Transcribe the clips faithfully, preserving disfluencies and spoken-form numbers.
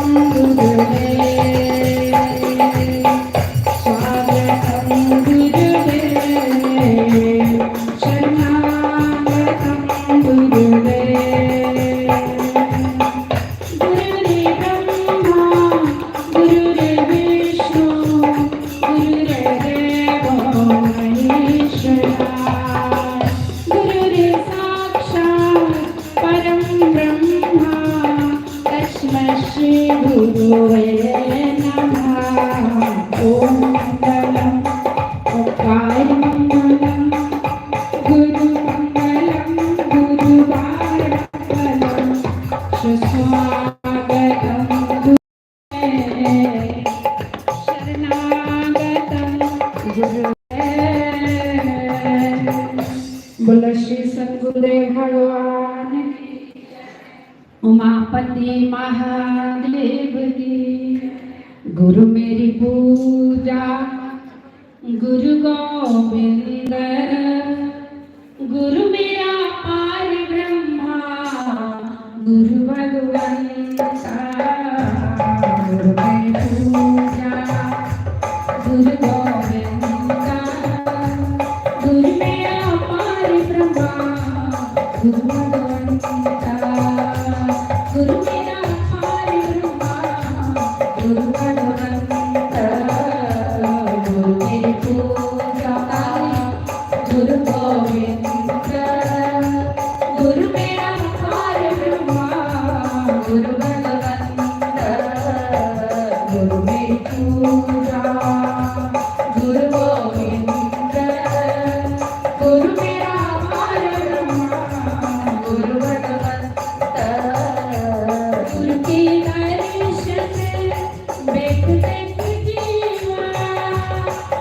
गुरुदेव, स्वागतं गुरुदेव, शरणागतं गुरुदेव। गुरुर्ब्रह्मा गुरुर्विष्णु गुरुर्देवो महेश्वरा। गुरुर्साक्षात् परं ब्रह्मा तस्मै श्री गुरुवे नमः। ॐ मङ्गलं, ॐ वायुमङ्गलं, गुरुमङ्गलं, गुरुवायुमङ्गलं। सुस्वागतं गुरुवे शरणागतं गुरुवे। बोलो श्री सद्गुरुदेव भगवान की। उमापति महादेव की। गुरु मेरी पूजा गुरु गोविंद, गुरु मेरा पार ब्रह्मा, गुरु भगवंता। गुरु मेरी पूजा गुरु गोविंदा, गुरु मेरा पार ब्रह्मा, गुरु भगवंता। गुरु मेरा पार ब्रह्मा, गुरु भगवंता। गुरु मेरी पूजा गुरु गोविंद, गुरु मेरा पार ब्रह्मा, गुरु भगवंत, गुरु मेरी पूजा, गुरु गोविंद, गुरु मेरा पार ब्रह्मा, गुरु भगवंत, गुरु के दर्शन बैठ बैठ जीवा,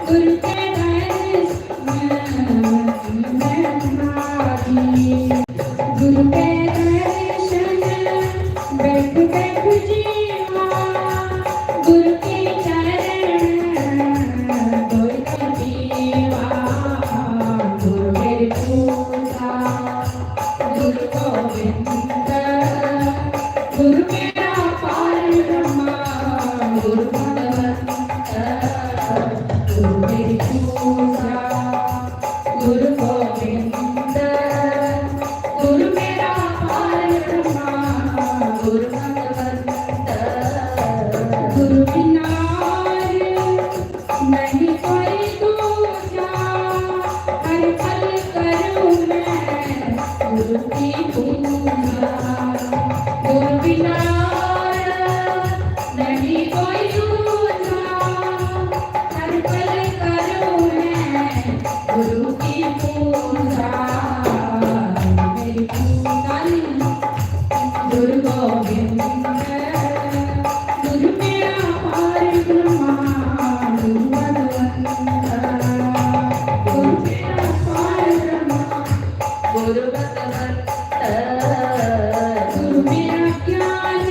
गुरु के दर्शन में भागी। गुरु के दर्शन बैठ बैठ जीवा, गुरु के चरण धोई जीवा, गुरु मेरी पूजा। गुरु गोविंद, गुरु मेरा पार ब्रह्मा, गुरु भगवंत, गुरु मेरी पूजा। गुरु गोविंद, गुरु मेरा पार ब्रह्मा, गुरु भगवंत, गुरु बिना नहीं कोई दूजा, हर पल करूँ मैं गुरु की पूजा। गुरु बिना नहीं कोई दूजा, हर पल करूँ मैं गुरु की पूजा। मेरी पूजा गुरु गोविंद, गुरु मेरा पार ब्रह्मा, गुरु भगवंत। गुरु मेरा पार ब्रह्मा, गुरु भगवंत। गुरु मेरा ज्ञान,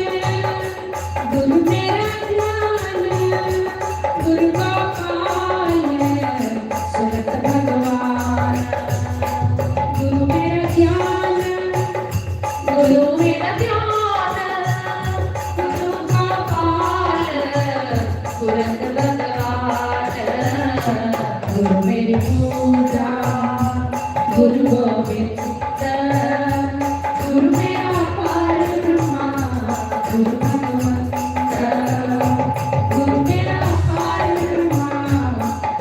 गुरु मेरा ज्ञान, गुरु गोपाल, सुरत भगवान। गुरु मेरा ज्ञान, गुरु मेरा ध्यान, गुरु गोपाल, सुरत भगवान। गुरु मेरी पूजा, गुरु गोविंद, गुरु मेरा पार ब्रह्मा, गुरु भगवंत। गुरु मेरा पार ब्रह्मा,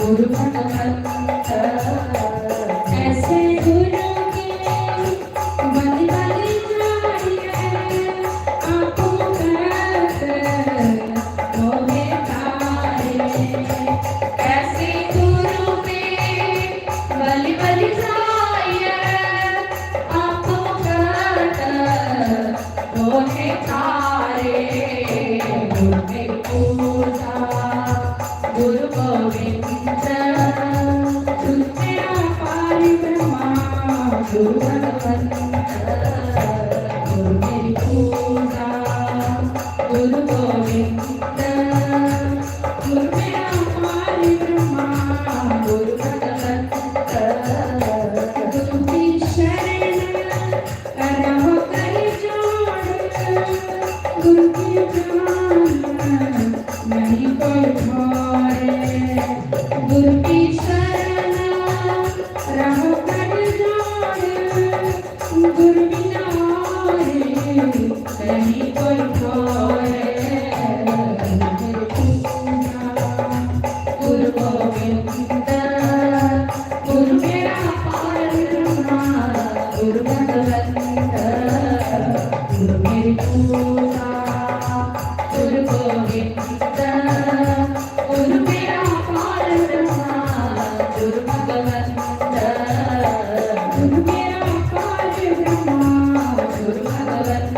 गुरु भगवंत। ऐसे गुरु के बलि बलि जाइए, आंखों तक मोहे तारे। ऐसे गुरु के बलि बलि जाइए, आंखों तक मोहे तारे। गुरु मेरी पूजा, गुरु गोविंद, गुरु मेरा पार ब्रह्मा, गुरु भगवंत। गुरु मेरी पूजा, गुरु गोविंद, गुरु मेरा पार ब्रह्मा, गुरु भगवंत। गुरु की शरण रहो कर जोड़, गुरु की जान नहीं कोई ठोरे। गुर की शरण रहो कर जोड़, गुर बिना रे नहीं कोई ठोरे। गुरु गोविंद, गुरु मेरा पार ब्रह्मा, गुरु भगवंत, गुरु मेरी पूजा। गुरु गोविंद, गुरु मेरा पार ब्रह्मा, गुरु भगवंत, गुरु मेरा पार ब्रह्मा, गुरु भगवंत,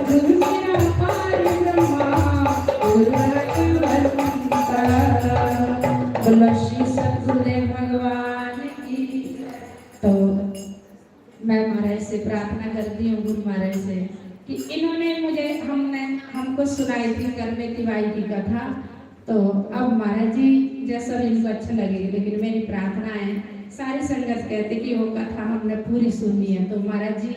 गुरु मेरा पार ब्रह्मा, गुरु भगवंत। बोलो श्री सतगुरुदेव भगवान की। तो मैं महाराज से प्रार्थना करती हूँ, गुरु महाराज से, कि इन्होंने मुझे, हमने, हमको सुनाई थी करमे तिवाई की कथा। तो अब महाराज जी जैसा भी इनको अच्छा लगे, लेकिन मेरी प्रार्थना है, सारी संगत कहते कि वो कथा हमने पूरी सुनी है। तो महाराज जी,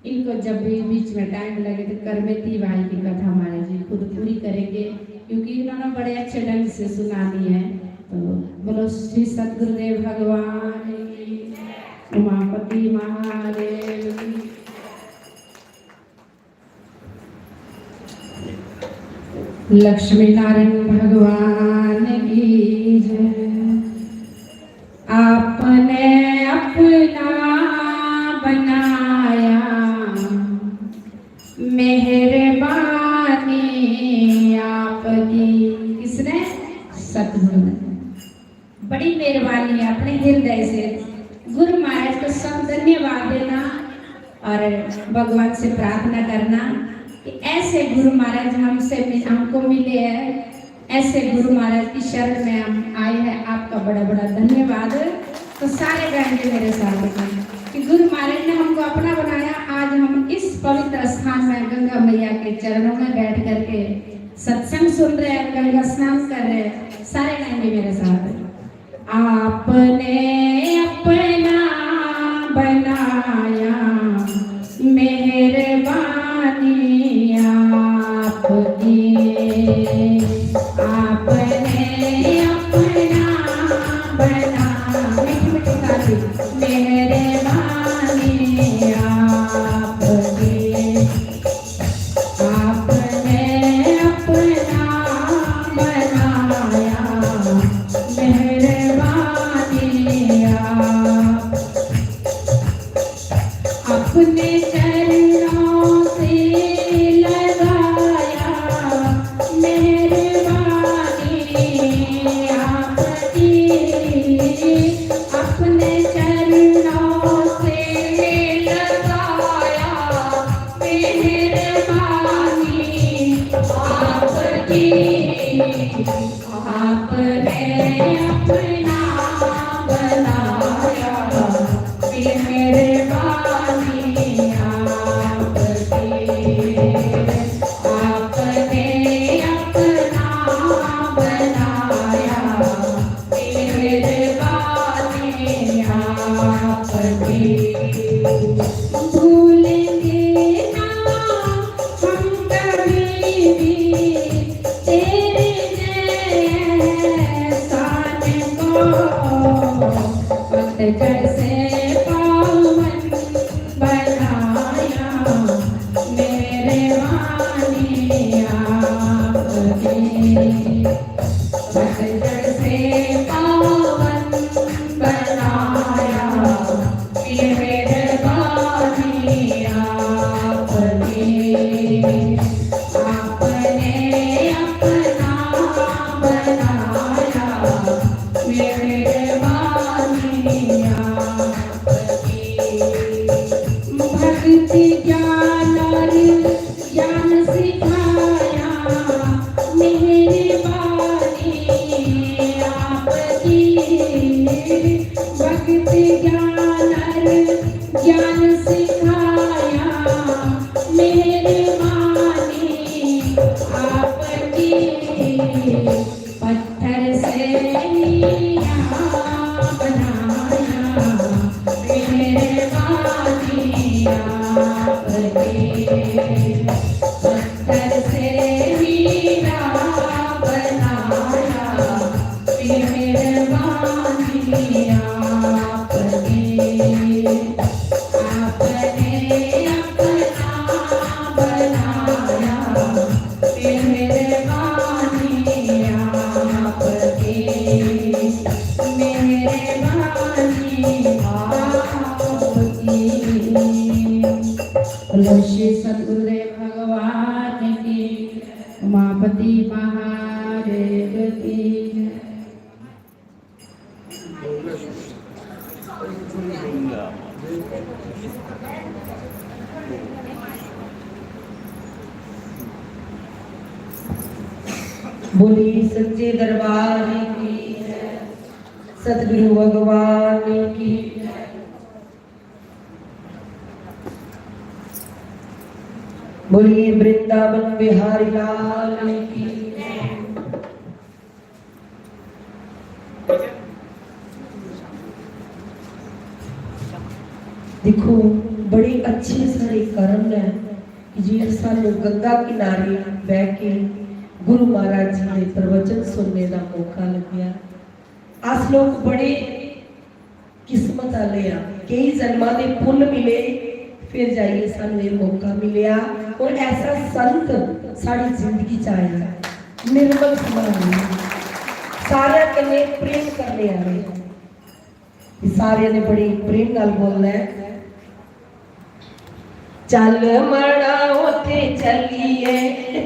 इनको जब भी बीच में टाइम लगे तो करमे तिवाई की कथा महाराज जी खुद पूरी करेंगे, क्योंकि इन्होंने बड़े अच्छे ढंग से सुना दी है। तो बोलो श्री सतगुरुदेव भगवान की, उमापति महादेव की। लक्ष्मी नारायण भगवान की जय। आपने अपना बनाया, मेहरबानी आपकी। किसने? सतगुरु ने। बड़ी मेहरबानी है, अपने हृदय से गुरु महाराज को सब धन्यवाद देना और भगवान से प्रार्थना करना कि ऐसे गुरु महाराज हमसे मिल-, हमको मिले हैं, ऐसे गुरु महाराज की शरण में हम आए हैं। आपका बड़ा बड़ा धन्यवाद। तो सारे गाएंगे मेरे साथ कि गुरु महाराज ने हमको अपना बनाया। आज हम इस पवित्र स्थान में गंगा मैया के चरणों में बैठ करके सत्संग सुन रहे हैं, गंगा स्नान कर रहे हैं। सारे गाएंगे मेरे साथ। आपने अपना बनाया, मेहरबानी आपकी। आपने अपना बना, मीठी मीठी ताली, मेहरबानी आपकी। आपने अपना बनाया, मेहरबानी आप। अपने चरणों से लगाया, मेहरबानी आपकी। अपने चरणों से लगाया, मेहरबानी आपकी। आपने अपना बनाया, मेहरबानी आपकी। आपने अपना बनाया, मेहरबानी आपकी। भूलेंगे ना हम कभी भी तेरे एहसान को। पतझड़ से पावन बनाया, मेहरबानी आपकी। पतझड़ से पावन बनाया, मेहरबानी आपकी। आपने अपना बनाया, मेहरबानी पार्वती महादेव की जय। बोलिए सच्चे दरबार की जय, सतगुरु भगवान की जय। बोलिए वृंदावन बिहारी लाल की। देखो, बड़ी अच्छी सारी कर्म है कि जी सानू गंगा किनारे बह के गुरु महाराज जी के प्रवचन सुनने का मौका लग्या। अस लोग बड़े किस्मत आह्ले आ, केई जन्मां दे पुन्न मिले, फिर जाइयै सानू एह् मौका मिलेआ। और ऐसा संत साढ़ी जिंदगी च आया, निर्मल सुभाऽ, सारेआं कन्नै प्रेम करने आह्ले। एह् सारेआं ने बड़ी प्रेम नाल बोलना ऐ। चल मना उत्थे चलिए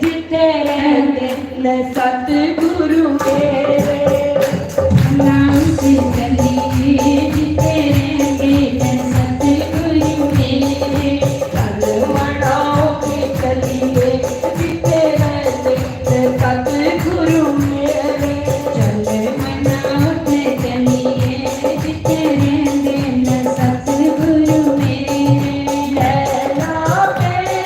जित्थे रहंदे न सतगुरु मेरे। मना उत्थे चलिए जित्थे रहंदे न सतगुरु मेरे। चल मना उत्थे चलिए जित्थे रहंदे न सतगुरु मेरे। चल मना उत्थे चलिए जित्थे रहंदे न सतगुरु मेरे। नैना मेरे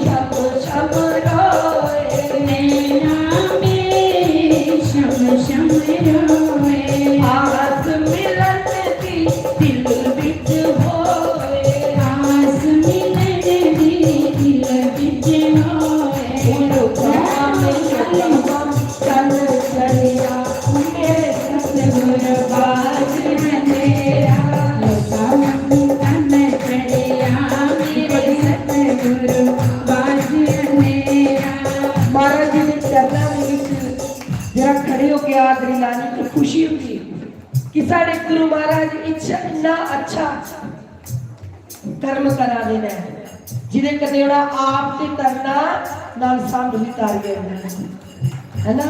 छम छम रोए। नैना मेरे छम छम रोए। आस मिलन दी दिल विच होए। आस मिलन दी दिल विच होए। चल चलिया मेरे सतगुरु बाज अंधेरा। लोकां वांगू तन चढ़िया मेरे सतगुरु बाज अंधेरा। महाराज जी दे चरणा दे विच जरा खड़े होके हाजरी लानी तो खुशी होती है कि साढ़े गुरु महाराज इच्छा इन्ना अच्छा कर्म करा दे न, जिदे कन्नै उ'नें आप ते करना नाल संग भी तारी ओड़ना, है ना?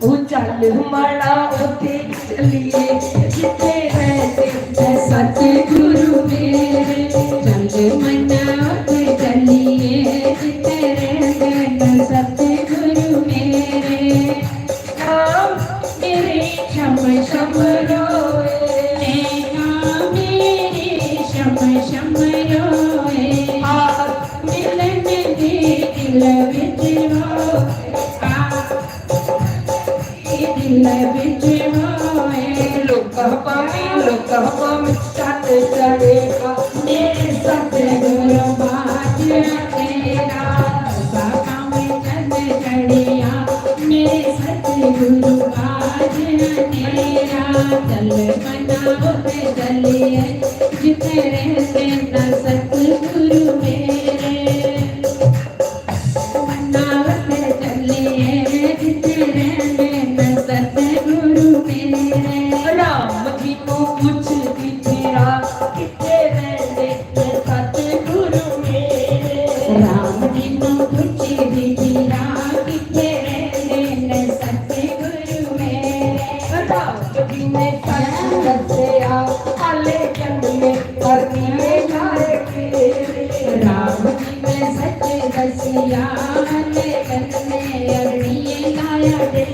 ओ चल माड़ा उत्थे चलिए जित्थे रहंदे न सतगुरु मेरे। चल मना उत्थे चलिए जित्थे रहंदे न सतगुरु मेरे। नाम मेरे छम छम रोए। नैना मेरे छम छम रोए। आस मिलन दे दिल विच होए। आस दिल विच होए। लोकां भावें, लोकां भावें चंद चढ़ेगा मेरे सतगुरु बाज अंधेरा। लोकां भावें चंद चढ़िया मेरे सतगुरु बाज अंधेरा। चल मना उत्थे चलिए जित्थे रहंदे न सतगुरु मेरे। मना उत्थे चलिए जित्थे रहंदे न सतगुरु मेरे। राम जी नू पुछदी फिरां कित्थे रहंदे न सतगुरु मेरे। राम जी नू पुछदी फिरां कित्थे रहंदे न सतगुरु मेरे। राम जी ने सच दस्सेया आले जन्मे करनी है जाए मेरे। राम जी ने सच दस्सेया आले जन्मे करनी है जाए मेरे।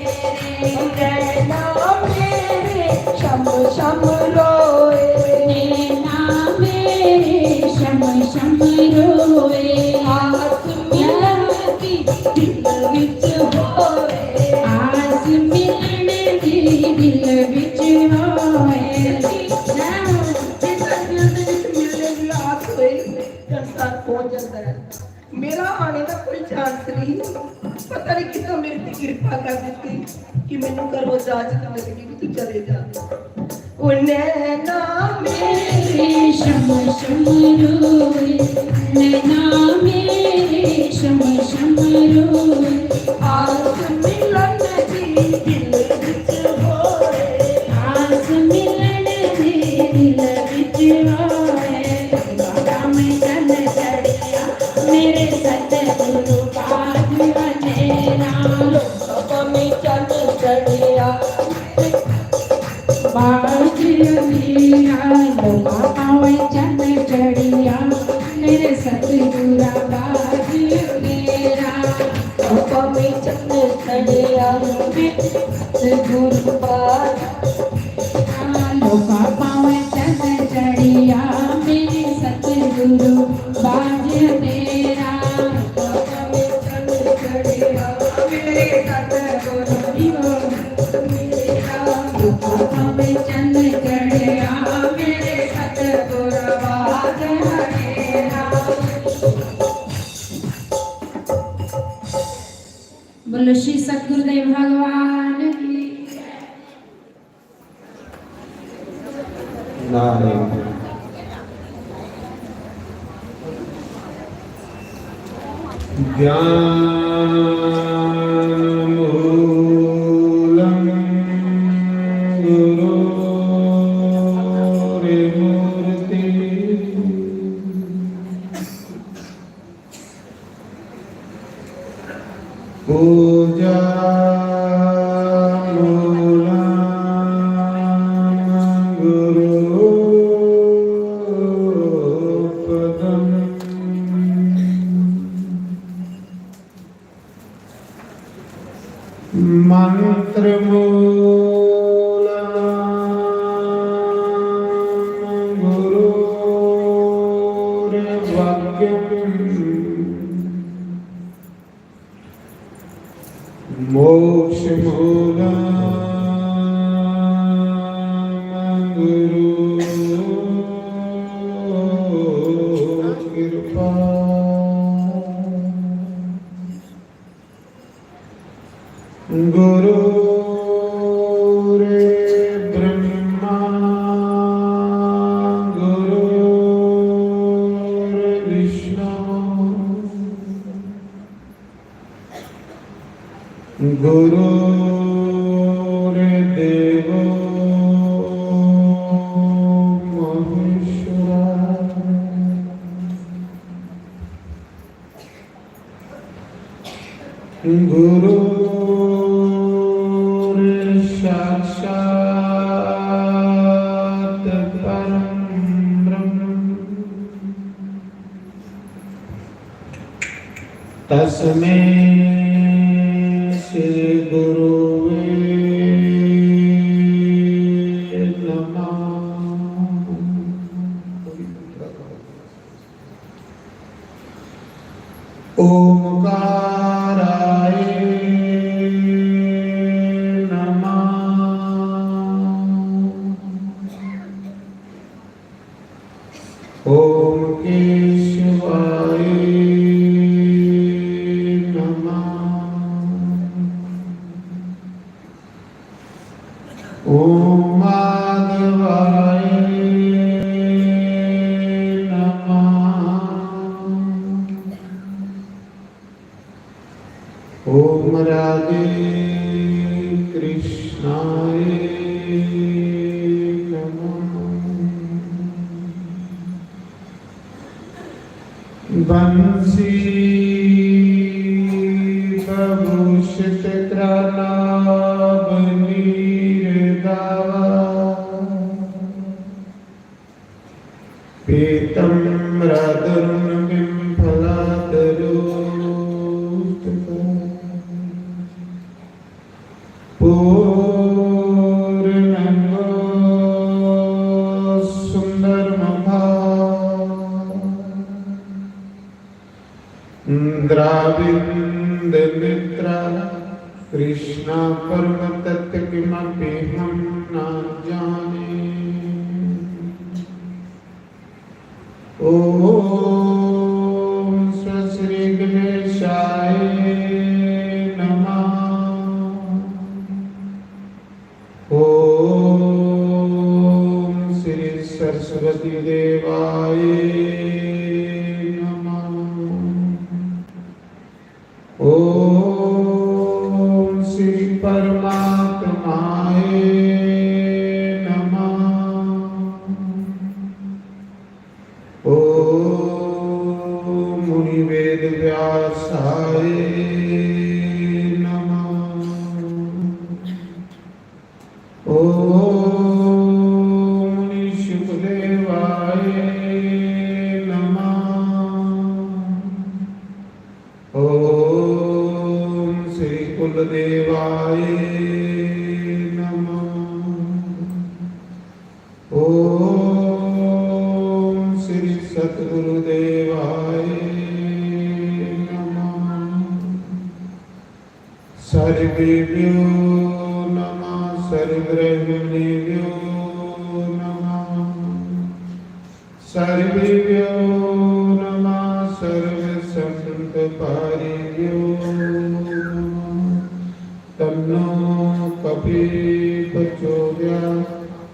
नैना मेरे छम छम रोए। नैना मेरे छम छम रोए। आस मिलन दी दिल विच होए। आस मिलन दी दिल विच होए। जै, जै सतगुरु दे विच मिलने दी आस होए, संसार पहुंच जाता है। मेरा आने दा कोई चांस नहीं, पता नहीं किसने मेरे पे कृपा कर दी कि मैनू घरों इजाजत मिल गई कि तू चले जा। ओ नैना मेरे छम छम रोए, नैना मेरे छम छम रोए। आस मिलन दी दिल विच होए। आस मिलन दी दिल विच होए। बाबा में चल चढ़िया मेरे सतगुरु बाज अंधेरा। तेरा, लोका में चंद चढ़िया, में सतगुरु बाज। लोका पावे चंद चढ़िया, मेरे सतगुरु बाज तेरा। लोका में चंद चढ़िया, मेरे सतगुरु तेरा। लोका में चंद चढ़िया, मेरे सतगुरु बाज तेरा। बोलो श्री सतगुरुदेव भगवान की। नारायण। ज्ञानमूलं गुरोर्मूर्ति। पूजा मूलं गुरु पदम। मंत्र मूलं गुरु वाक्यम। मोक्ष मूलं गुरु कृपा। गुरु ब्रह्मा गुरु विष्णु। गुरुर्देवो महेश्वरः। गुरुर्साक्षात् परं ब्रह्म। तस्मै श्री गुरुवे नमः। ओंकाराय नमः। ओम केशवाय नमः। ओम माधवाय नमः। ओम राधे कृष्णाय नमः। बंसी भभूषित करानाभ नीर दावा। पीतम्बरादरुणबिम्फलादरोत्तम। पूर्णंगो सुंदरमुखा। द्राविन्द मित्रा कृष्णा परम तत्व किमपि हम ना जाने। ओम श्री श्री गणेशाय नमः। ओम श्री सरस्वती देवाय नमः। ओम श्री परमात्माय नमः। ओम मुनि वेद व्यासाय नमः। ओम मुनि शुकदेवाय नमः। ओम गुरुदेवाय नमः। ओम श्री सतगुरु देवाय नमः। सर्वेभ्यो नमः, सर्वब्रह्मणेभ्यो नमः। सर्वेभ्यो नमः, सर्वसंप्रदायेभ्यो नमः। तन्नो कपि प्रचोदयात्।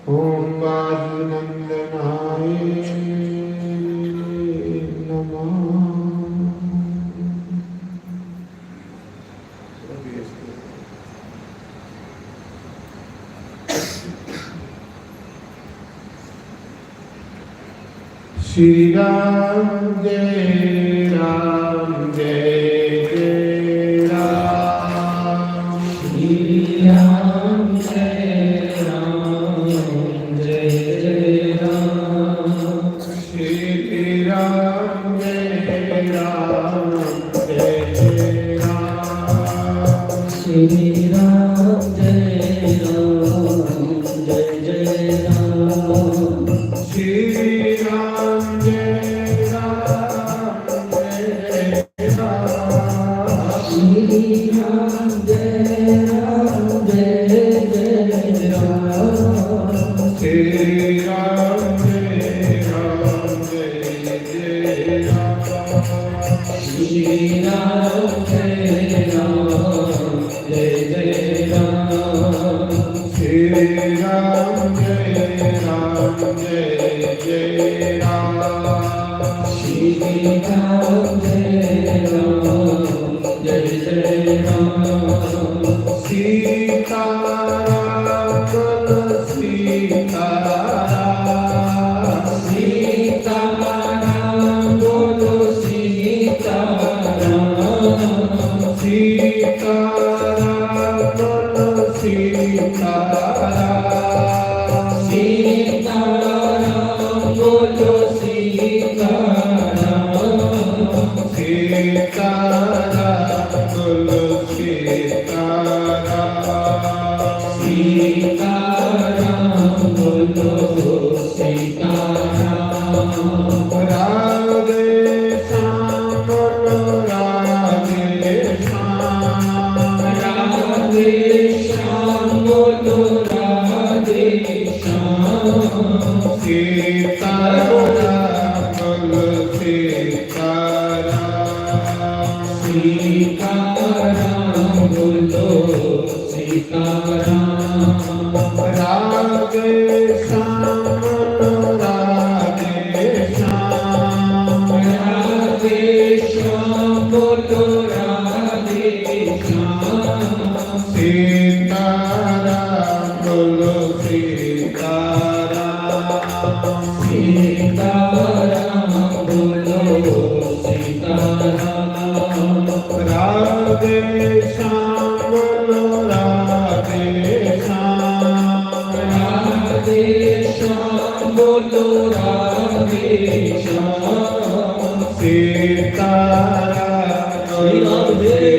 ओम वायुनंदनाय नमः। श्री राम जय राम जय जय राम। श्री राम जय राम जय जय राम। श्री राम जय राम जय जय राम। श्री राम जय राम जय जय राम। श्री राम जय राम जय जय राम। श्री राम जय राम जय जय राम। श्री राम जय राम जय जय राम। श्री राम जय राम जय जय राम। श्री राम जय राम जय जय राम। श्री राम जय राम जय जय राम। सीताराम बोलो सीताराम। सीताराम बोलो सीताराम। सीताराम बोलो सीताराम। सीताराम बोलो सीताराम। सीताराम बोलो सीताराम। सीताराम बोलो सीताराम। राधे श्याम बोलो राधे श्याम। राधे श्याम बोलो राधे श्याम। सीताराम बोलो सीताराम। सीताराम बोलो सीताराम। राधे श्याम बोलो राधे श्याम। राधे श्याम बोलो राधे श्याम। सीताराम बोलो सीताराम। सीताराम बोलो सीताराम। राधे श्याम बोलो राधे श्याम। राधे श्याम बोलो राधे श्याम। सीताराम बोलो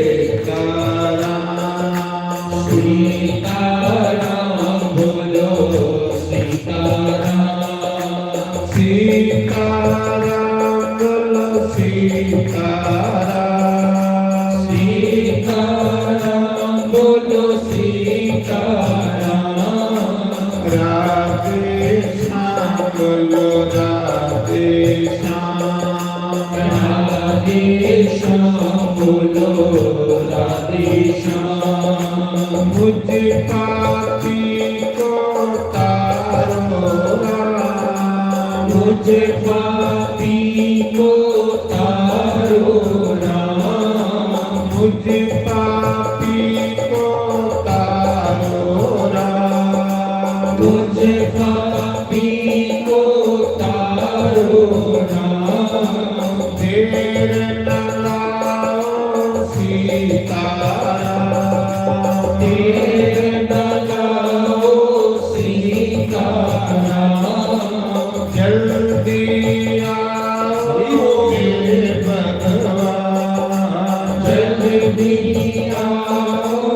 सीताराम। सीताराम बोलो सीताराम। सीताराम बोलो सीताराम। सीताराम बोलो सीताराम। राधे श्याम बोलो राधे श्याम। राधे श्याम बोलो राधे श्याम। मुझ पापी को तारो राम। मुझ पापी को तारो राम। मुझ पापी को तारो राम। मुझ पापी को तारो राम। देर न लाओ सीताराम। देर न लाओ सीताराम। जल्दी आओ हे भगवान। जल्दी आओ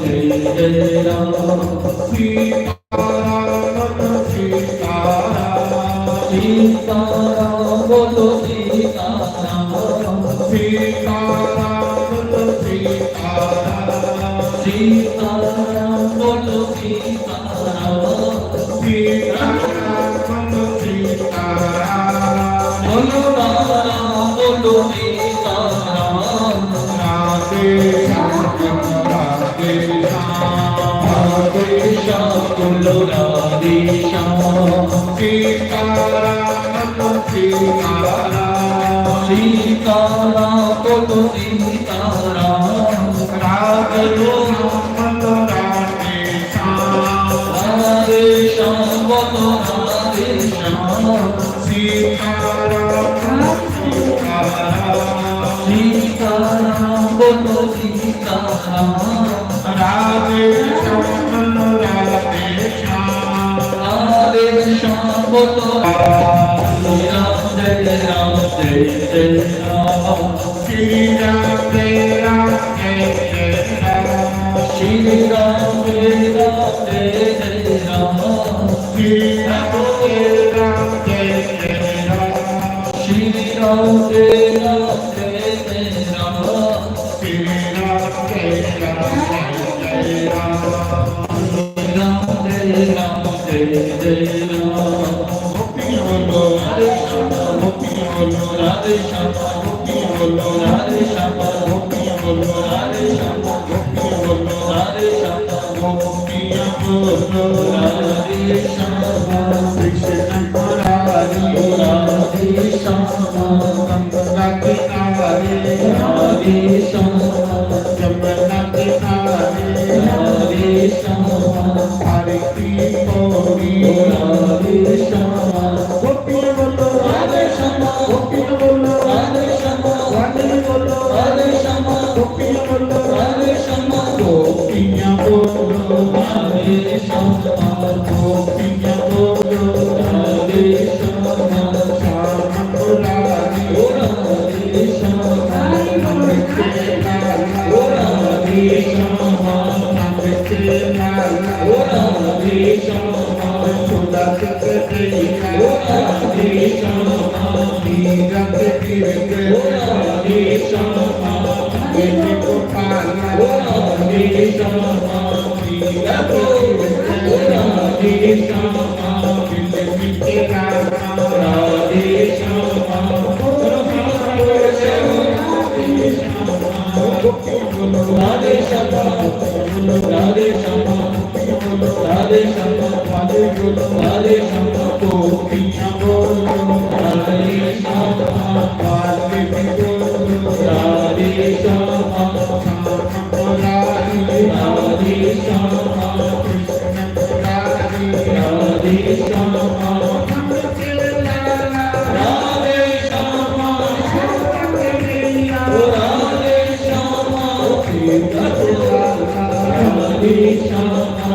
जय जय राम। सीताराम सीताराम। सीताराम बोलो सीताराम। सीताराम बोलो सीताराम। सीताराम बोलो सीताराम। सीताराम बोलो सीताराम। बोलो राम राम बोलो सीताराम। राधे श्याम राधे श्याम। राधे श्याम बोलो राधे श्याम। सीताराम सीताराम। सीताराम बोलो सीताराम। राधे श्याम बोलो राधे श्याम। राधे श्याम बोलो राधे श्याम। सीताराम सीताराम। सीताराम बोलो सीताराम। राधे श्याम बोलो राधे श्याम। राधे श्याम बोलो राधे राम। जय राम जय जय राम। श्री राम जय राम जय जय राम। श्री राम जय राम जय जय राम। श्री राम जय राम जय जय राम। श्री राम जय राम जय जय राम। श्री राम जय राम जय जय राम। श्री राम जय राम जय जय राम। गोपियां बोलो राधे श्याम, गोपियां बोलो राधे श्याम, गोपियां बोलो राधे श्याम, गोपियां बोलो राधे श्याम, गोपियां बोलो राधे श्याम, गोपियां बोलो राधे श्याम। कृष्ण मुरारी राधे श्याम। गंगा किनारे राधे श्याम। जमुना किनारे राधे श्याम। हरि की पौड़ी राधे श्याम। गोपियां बोलो राधे श्याम, गोपियां बोलो राधे श्याम, राधे बोलो राधे श्याम, गोपियां बोलो राधे श्याम, गोपियां बोलो राधे श्याम, गोपियां बोलो राधे श्याम। श्याम मुरारी ओ राधे श्याम, ओ राधे श्याम, ओ राधे श्याम। सुरत कन्हैया राधे श्यामा, तीरथ गिरते राधे श्यामा, बेटी को पाला राधे श्यामा, तीरथ गिरते राधे श्यामा, बिन मिटे राधा राधे श्यामा। राधे श्यामा, राधे श्यामा, राधे श्यामा, राधे श्यामा, गोपियां बोलो राधे श्यामा, बालक भी बोलो राधे श्यामा, श्याम मुरारी राधे श्यामा, कृष्ण मुरारी राधे श्यामा। राधे श्यामा, ओ राधे श्यामा, राधे श्यामा, राधे श्यामा,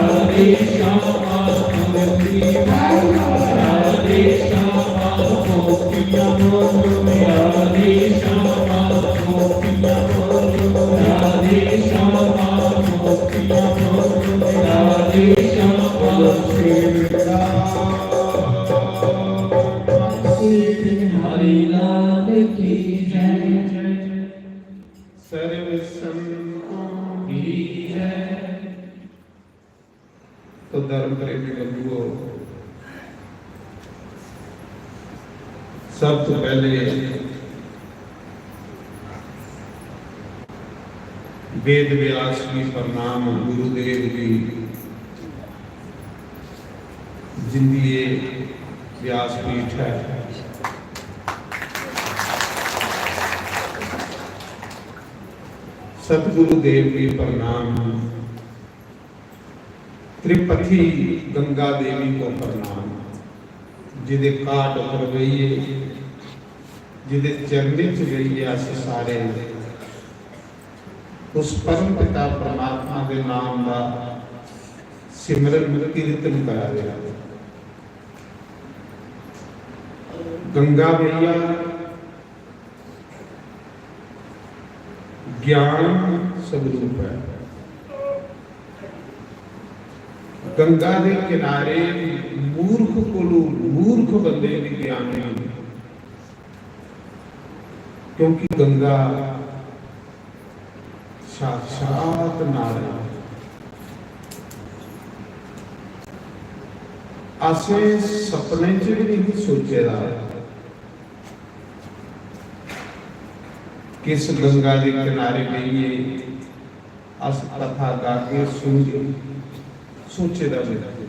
राधे श्यामा, राधे श्यामा, गोपियां बोलो राधे श्यामा, गोपियां बोलो राधे श्यामा, गोपियां बोलो राधे श्यामा। श्री राम। श्री हरि लाल की जय। सर्व संतों की जय। तो धर्म प्रेमी बंधुओ, सब तो पहले वेद व्यास की प्रणाम, गुरुदेव की जिंदी ये व्यासपीठ है। सतगुरुदेव की प्रणाम, त्रिपथि गंगा देवी को प्रणाम, जिदे घाट पर बेहिए, जिदे चरणें च बेहिए अस सारे उस परम पिता परमात्मा दे नाम दा सिमरन कीर्तन करा दे। गंगा मैया ज्ञान स्वरूप है। गंगा दे किनारे मूर्ख कोलू मूर्ख बंदे भी ज्ञानी होंदे, क्योंकि गंगा साक्षात नारायण। असें सपने च भी नहीं सोचे दा कि इस गंगा दे किनारे बेहियै अस कथा गागे, सुनगे, सोचे दा भी नहीं।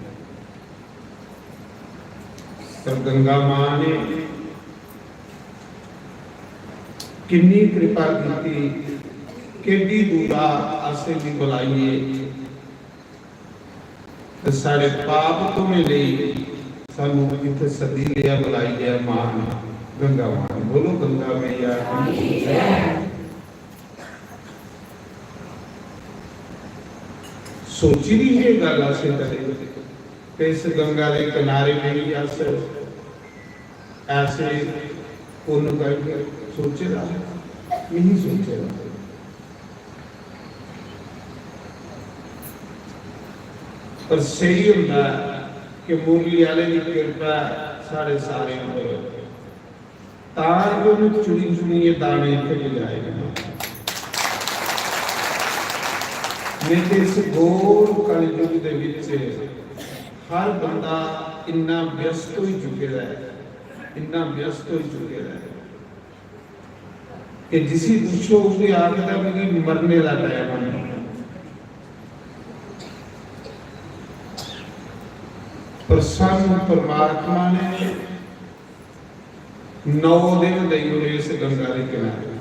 पर गंगा मां ने किन्नी कृपा कीती, केड्डी दूरा असें गी बुलाइयै ते साढ़े पाप धोने लेई सानू इत्थे सद्दी लिया, बुलाई लिया मां ने, गंगा मां ने। बोलो गंगा मैया की जय। सोची दी ये गल्ल असें कदें कि इस गंगा दे किनारे बेहियै अस ऐसे पुन्न करगे? सोचे दा? नहीं सोचे दा। पर स्हेई होंदा ऐ कि मुरली आह्ले दी किरपा ऐ साढ़े सारें उप्पर, तां गै उ'नें चुनी चुनियै दाने इत्थै पजाए न। नेईं ते इस घोर कलयुग दे विच हर बंदा इन्ना व्यस्त होई चुके दा ऐ, इन्ना व्यस्त होई चुके दा ऐ कि जिसी पुच्छो, उसी आखदा, "मिगी मरने दा टाइम है।" पर सानू परमात्मा ने नौ दिन देई ओड़े इस गंगा दे किनारे।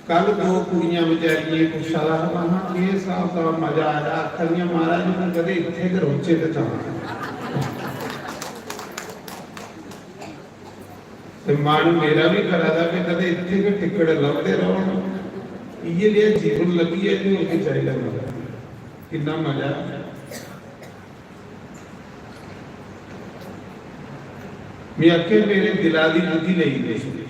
कल दो कुड़ियां बेचारियां पुच्छा दा हा, "महां, केह् स्हाब दा मजा आया?" आखा दियां, "महाराज, हून कदें इत्थै गै रौह्चे ते चंगा।" ते मन मेरा भी करा दा कि कदें इत्थै गै टिकट लभदे रौह्न, इ'यै नेहा जीवन लब्भी जाए ते होर केह् चाहिदा मजा। किन्ना मजा। में आखेआ, "मेरे दिला दी बुद्धि लेई दे।"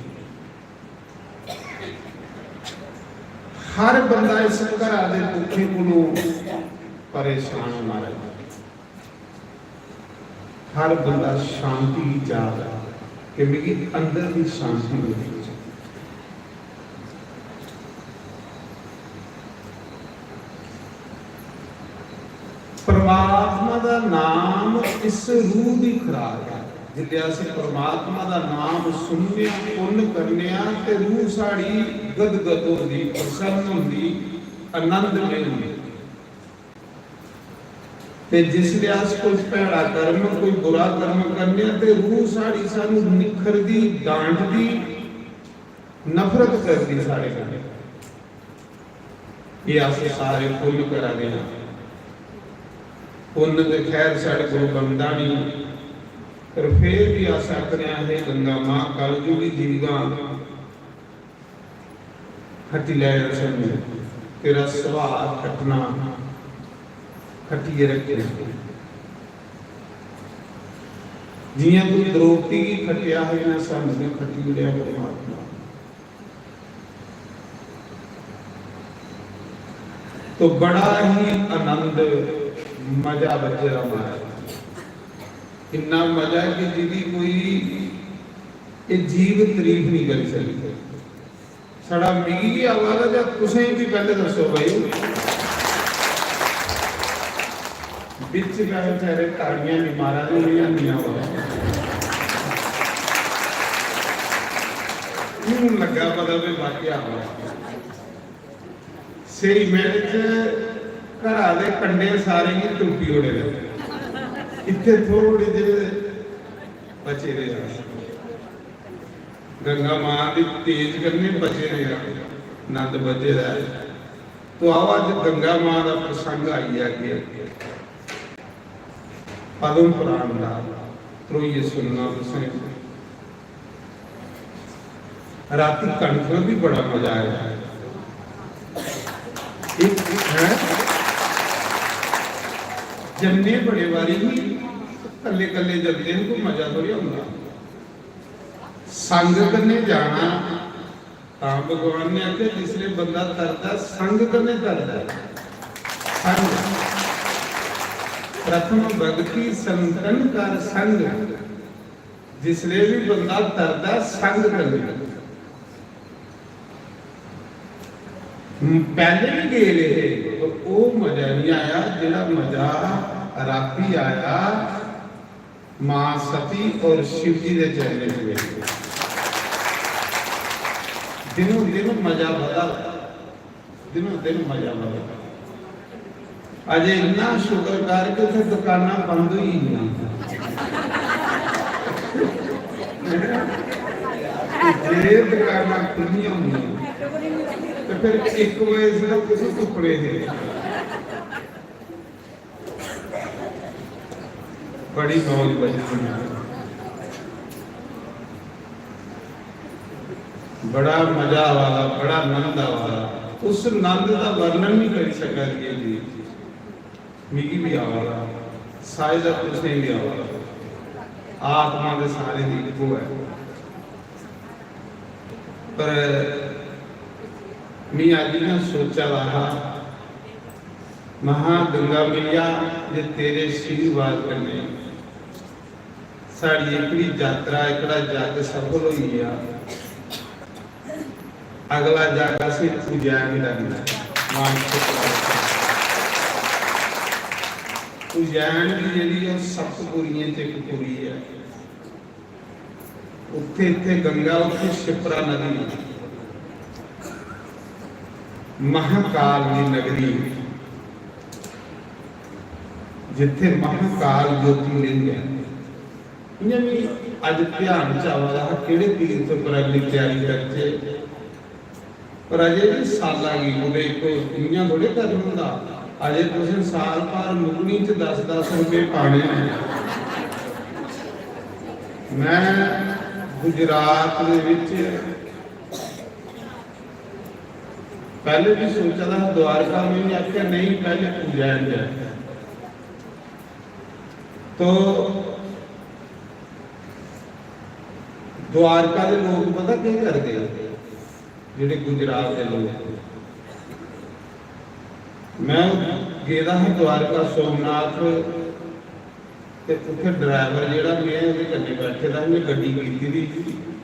हर बंदा इस घरा दे दुखें कोलों परेशान ऐ महाराज। हर बंदा शांति गी चाह् दा कि मिगी अंदर दी शांति मिलनी चाहिए। परमात्मा दा नाम इस रूह दी खुराक ऐ। जिसलै अस परमात्मा दा नाम सुनने आं, पुन्न करने आं, ते रूह साढ़ी गदगद होंदी, प्रसन्न होंदी, आनंदमय होंदी। ते जिसलै अस कोई भैड़ा कर्म, कोई बुरा कर्म करने आं, ते रूह साढ़ी सानू निक्खरदी, डांटदी, नफरत करदी साढ़े कन्नै। एह् अस सारे पुन्न करा दे आं। पुन्न ते खैर साढ़े कोल बनदा निं, पर फिर भी अस आखने आं, "हे गंगा मां, कलयुगी जीवां, खट्टी लै सानू, तेरा सुभाऽ खट्टना, खट्टियै रक्खेआ। जि'यां तू द्रौपदी गी खट्टेआ हा, इ'यां सानू बी खट्टी ओड़ेआ परमात्मा।" तो बड़ा ही आनंद, मजा बज्झे दा महाराज। इन्ना मजा कि जिदी कोई एह् जीव तारीफ नहीं करी सकदी। साढ़ा मिगी गै आवा दा जां तुसें गी बी पैह्ले दस्सो भाई। बिच गै बेचारे ताड़ियां निं मारा दे, उ'नें गी हैनी आवा दा। हून लग्गा पता भी वाकया आवा दा। स्हेई मैह्‌ल च घरा दे कंढे सारें गी तुप्पी ओड़े दे। इत्थै थोड़े जेह् बचे दे अस। गंगा मां दी तेज कन्नै बचे दे आं, नंद बचे दा ऐ। तो आओ, अज्ज गंगा मां दा प्रसंग आई गेआ अग्गें। पद्म पुराण दा त्रोइयै सुनना तुसें। रातीं कनक दा बी बड़ा मजा आया। इक, हैं? जन्ने बड़े बारी ही, कल्ले कल्ले जंदे हे, कोई मजा थोड़ी औंदा। संग कन्नै जाना, तां भगवान ने आखेआ, जिसलै बंदा तरदा, संग कन्नै तरदा। संग। प्रथम भगति संतन कर संग। जिसलै बी बंदा तरदा, संग कन्नै। पैह्ले बी गे रेह्, पर ओह् मजा निं आया, जेह्ड़ा मजा राती आया। मां सती और शिव जी दे चरणें च बैठे। दिनों दिन मजा बधा, दिनों दिन मजा बधा। अजे इन्ना शुक्र कर कि उत्थै दुकानां बंद होई गेइयां। जे दुकानां खु'ल्लियां होंदियां ते फिर इक बजे सिर्फ कुछ तुप्पने हे। बड़ी मौज बज्जी। बड़ा मजा आवा दा, बड़ा आनंद आवा दा। उस आनंद दा वर्णन नहीं करी सका जी। मिगी भी आवा दा, शायद तुसें भी आवा दा। आत्मा दे सारे दी इक्को है। पर मैं अज इ'यां सोचा दा हा, महा गंगा मैया, जे तेरे आशीर्वाद कन्नै साढ़ी एह्कड़ी यात्रा, एह्कड़ा जग सफल होई गेआ। अगला जग असें उज्जैन दा मिलेआ। मानसर। उज्जैन दी जेह्ड़ी ऐ, सप्त पुरियें च इक पुरी ऐ। उत्थे, इत्थे गंगा, उत्थे शिप्रा नदी। महाकाल दी नगरी, जित्थे महाकाल ज्योतिर्लिंग ऐ। इ'यां मी अज्ज ध्यान च आवा दा हा, केह्ड़े तीर्थ पर अगली त्यारी करचै। पर अजें बी साला गी कुतै इक इ'यां थोड़े करन होंदा। अजें तुसें साल भर मुकनी च दस दस रपेऽ पाने न। मैं गुजरात दे विच पैह्ले बी सोचा दा हा द्वारका, में आखेआ, "नेईं, पैह्ले उज्जैन जाए।" तो द्वारका दे लोक पता केह् करदे, जेह्ड़े गुजरात दे लोक? मैं गेदा हा द्वारका सोमनाथ, ते उत्थे ड्राइवर जेह्ड़ा, में ओह्दे कन्नै बैठे दा हा, में गड्डी कीती दी ही,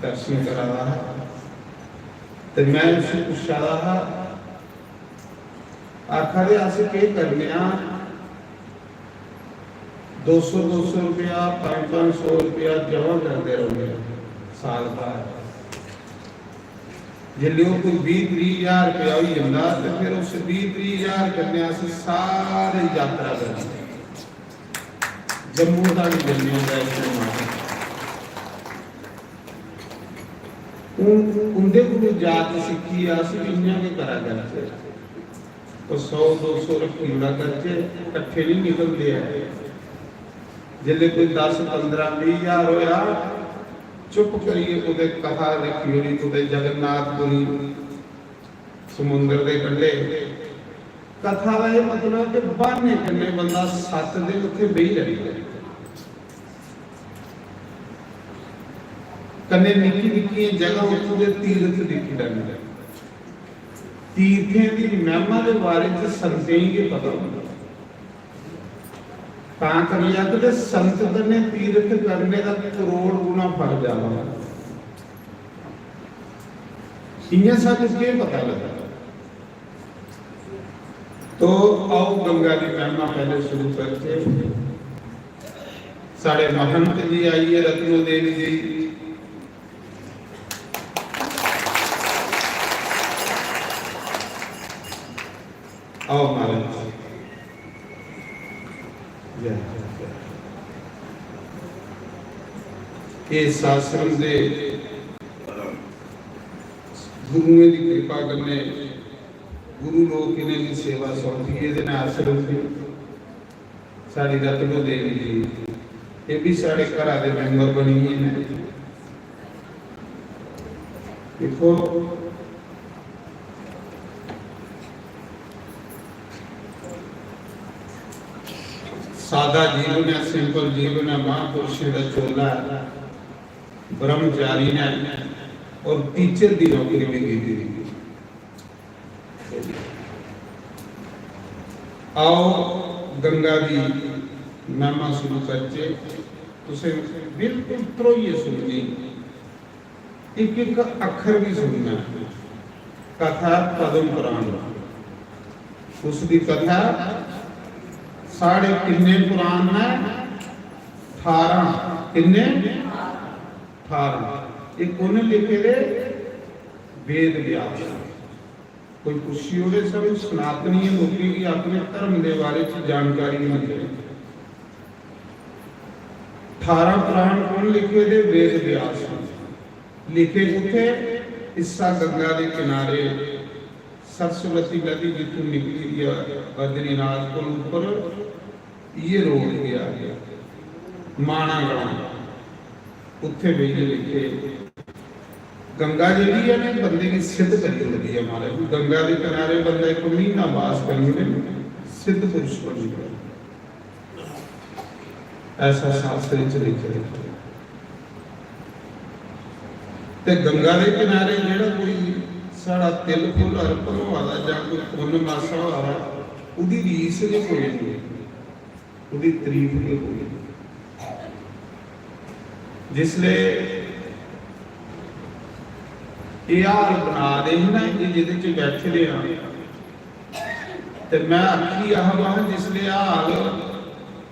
दर्शन करा दा हा। ते मैं उसी पुच्छा दा हा, आखा दे, "अस केह् करने आं, दो सौ, दो सौ रपेआ, पंज पंज सौ रपेआ जमा करदे रौह्ने आं साल भर। जिसलै ओह् कोई बीह् त्रीह् ज्हार रपेआ होई जंदा, ते फिर उस बीह् त्रीह् ज्हार कन्नै अस सारे यात्रा करने, जम्मू दा बी जन्ने आं वैष्णो माता।" हून उं'दे कोलू जाच सिक्खियै अस बी इ'यां गै करा करचै। ओह् सौ दो सौ रक्खी ओड़ा करचै, कट्ठे निं निकलदे ऐ। जिसलै कोई दस पंदरां बीह् ज्हार होआ, चुप करियै कुतै कथा रक्खी ओड़ी, कुतै जगन्नाथपुरी समुंदर दे कंढे। कथा दा एह् मतलब कि ब्हाने कन्नै बंदा सत्त दिन उत्थै बेही लैंदा। कन्नै निक्की निक्कियां जगह उत्थूं दे तीर्थ दिक्खी लैंदा। तीर्थें दी महिमा दे बारे च संतें गी गै पता होंदा। तां करियै आखदे, संत कन्नै तीर्थ करने दा करोड़ गुना फल ज्यादा होंदा। इ'यां सानूं केह् पता लगदा? तो आओ, गंगा दी महिमा पैह्ले शुरू करचै। साढ़े महंत जी आई गे, रत्नो देवी जी। आओ महाराज। जय। इस आश्रम दे गुरुएं दी किरपा कन्नै गुरु लोक इ'नें दी सेवा सौंपी, एह्दे नै आश्रम दी साढ़ी रत्नो देवी जी, एह् बी साढ़े घरा दे मैंबर बनी गे न। दिक्खो, सादा जीवन ऐ, सिंपल जीवन ऐ, महापुरुषें दा चोला ऐ। ब्रह्मचारी ने और टीचर दी नौकरी भी की थी। आओ गंगा दी महिमा शुरू करचे। तुसें बिल्कुल ध्रोइयै सुननी, इक इक अक्खर भी सुनना। कथा पद्म पुराण, उसदी कथा। साढ़े किन्ने पुराण न? अठारह। किन्ने? अठारह। ये कु'न लिखे दे? वेद व्यास। कोई पुच्छी ओड़े, सानूं सनातनी लोकें गी अपने धर्म दे बारे च जानकारी नहीं है। अठारह पुराण कु'न लिखे दे? वेद व्यास ने। लिखे कुत्थे? इस्सा गंगा दे किनारे, सरस्वती नदी जित्थों निकली है बद्रीनाथ कोल उप्पर, इये रोड गया, माना ग्रां, उत्थे बेहियै लिखे। गंगा जेह्ड़ी है ना, बंदे गी सिद्ध करी ओड़दी है। मारे गंगा दे किनारे बंदा इक महीना बास करी ओड़े, सिद्ध पुरुष बनी ओड़े। ऐसा शास्त्र च लिखे दा। ते गंगा दे किनारे जेह्ड़ा कोई साढ़ा तिल फुल अर्पण होआ दा जां कोई पुन्न मासा होआ दा, ओह्दी रीस गै कोई नहीं, ओह्दी तरीफ गै कोई नहीं। जिसले एह् हाल बना दे हे ना, एह् जेह्दे च बैठे दे आं, ते मैं आखी आह, महा, जिसले हाल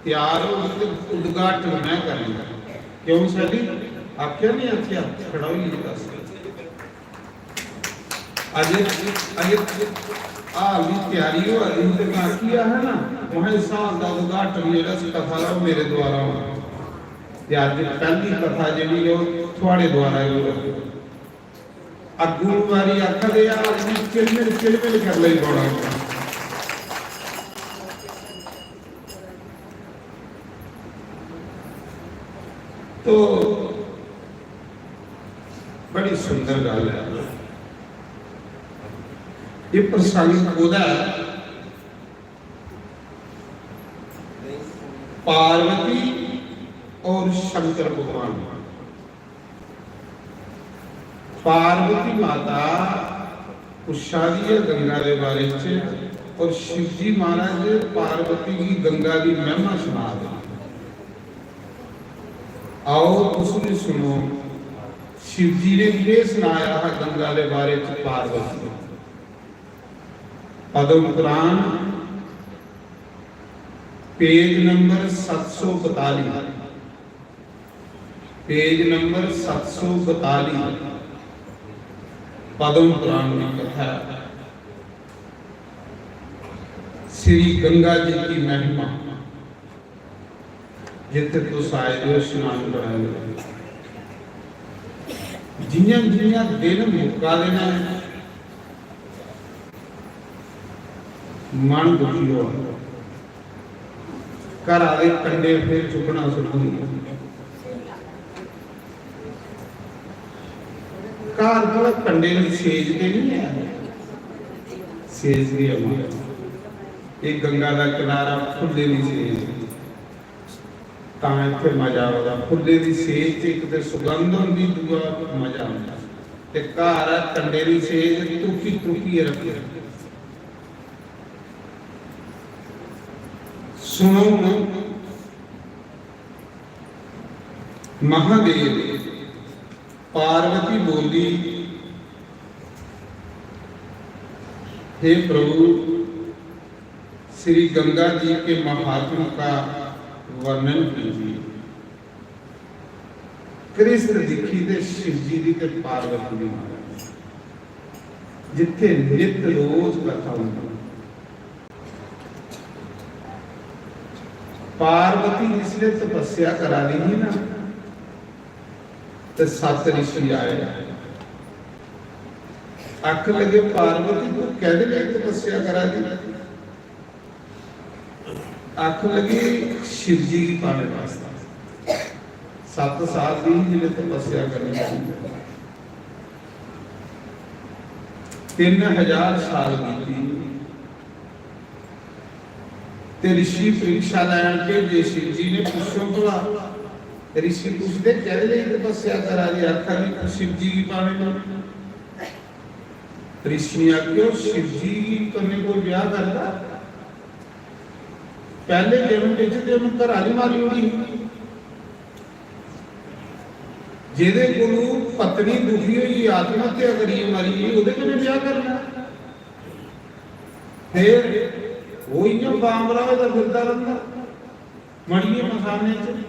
त्यार होग ते उद्घाटन मैं करना। क्यों सैली? आखेआ नहीं, आखेआ, खड़ा होइयै दस। अजे, अजे हाल दी त्यारी होआ दी ही ते मैं आखी आह ना, महा, इस हाल दा उद्घाटन जेह्ड़ा इस कथा दा ओह् मेरे द्वारा होना। ते अज्ज पैह्ली कथा जेह्ड़ी ऐ ओह् थुआढ़े द्वारा ही होआ दी। अग्गू बारी आखा दे, "यार, इन्नी चिलमिल, चिलमिल कर लेई पौना।" तो बड़ी सुंदर गल्ल है। ये प्रसंग कोदा है? पार्वती और शंकर भगवान। पार्वती माता पुच्छा दी है गंगा दे बारे च, और शिव जी महाराज पार्वती गी गंगा दी महिमा सुना दे। आओ, तुस भी सुनो, शिव जी ने केह् सनाया हा गंगा दे बारे च पार्वती। पद्म पुराण, पेज नंबर सत्त सौ बताली। पेज नंबर सत्त सौ बताली, पद्म पुराण की कथा है। श्री गंगा जी की महिमा, जिथे तुस आए हो स्नान कराने, जियां जियां दिन मुक्का दे न, मन दुखी होआ। घरा दे कंडे फिर चुक्कना शुरू होई गे। घर थोड़ा कंडे दी सेज ते नहीं है, सेज भी है मां। एक गंगा का किनारा, फुल्ले दी सेज, तां इत्थे मजा आवा। फुल्ले दी सेज च इक ते सुगंध होंदी, दूआ मजा आंदा। ते घर आ कंडे दी सेज तुकी तुकी रखे। सुनो महादेव, पार्वती बोली, "हे प्रभु, श्री गंगा जी के महात्म का वर्णन कीजिए।" कृष्ण दिखी ते शिव जी दी ते पार्वती दी माता, जिथे नित रोज कथा होंदी। पार्वती जिसले तपस्या करा दी ही ना, ते सत ऋषि आए। आखन लगे, "पार्वती, तू कैदे लेई तपस्या करा दी?" आखन लगे, "शिव जी गी पाने वास्ते।" सत्त साल दी ही जिसलै तपस्या करनी शुरू। तिन्न हजार साल बीती ते ऋषि परीक्षा लैन भेजे शिव जी ने, "पुच्छो भला, ऋषि पुछदे, "कैह्दे लेई तपस्या करा दे?" आखा दी, "शिव जी गी पाने दा।" ऋषि ने आखेआ, "शिव जी कन्नै कोई ब्याह करदा? पैह्ले जन्म बिच ते उन्नै घर आह्ली मारी ओड़ी ही। जेह्दे कोलू पत्नी दुखी होई आत्महत्या करियै मरी गेई, ओह्दे कन्नै ब्याह करना?" फिर ओह् इ'यां बांबरा होए दा फिरदा रौंह्दा मड़िये मसाने च।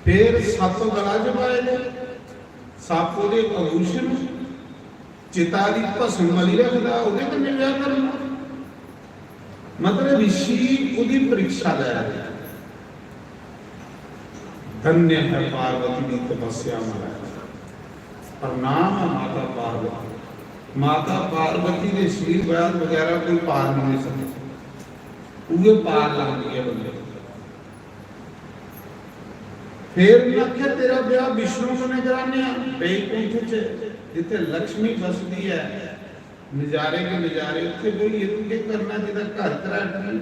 फिर सप्प गला च पाए दे, सप्प ओह्दे आभूषण, चिता दी भस्म मली रखदा, ओह्दे कन्नै ब्याह करना। मतलब ऋषि ओह्दी परीक्षा लै रहे। धन्य है पार्वती दी तपस्या महाराज। प्रणाम है माता पार्वती। माता पार्वती दे आशीर्वाद बगैरा कोई पार नहीं दे सकते। उहे पार लांदी है बंदे। फिर उन्हें आख्या, "तेरा ब्याह विष्णु कन्नै कराने आ, बैकुंठ च, जिथे लक्ष्मी बसदी है, नजारे के नजारे, उत्थे बेहियै तू केह् करना, जेह्दा घर घराट नहीं?"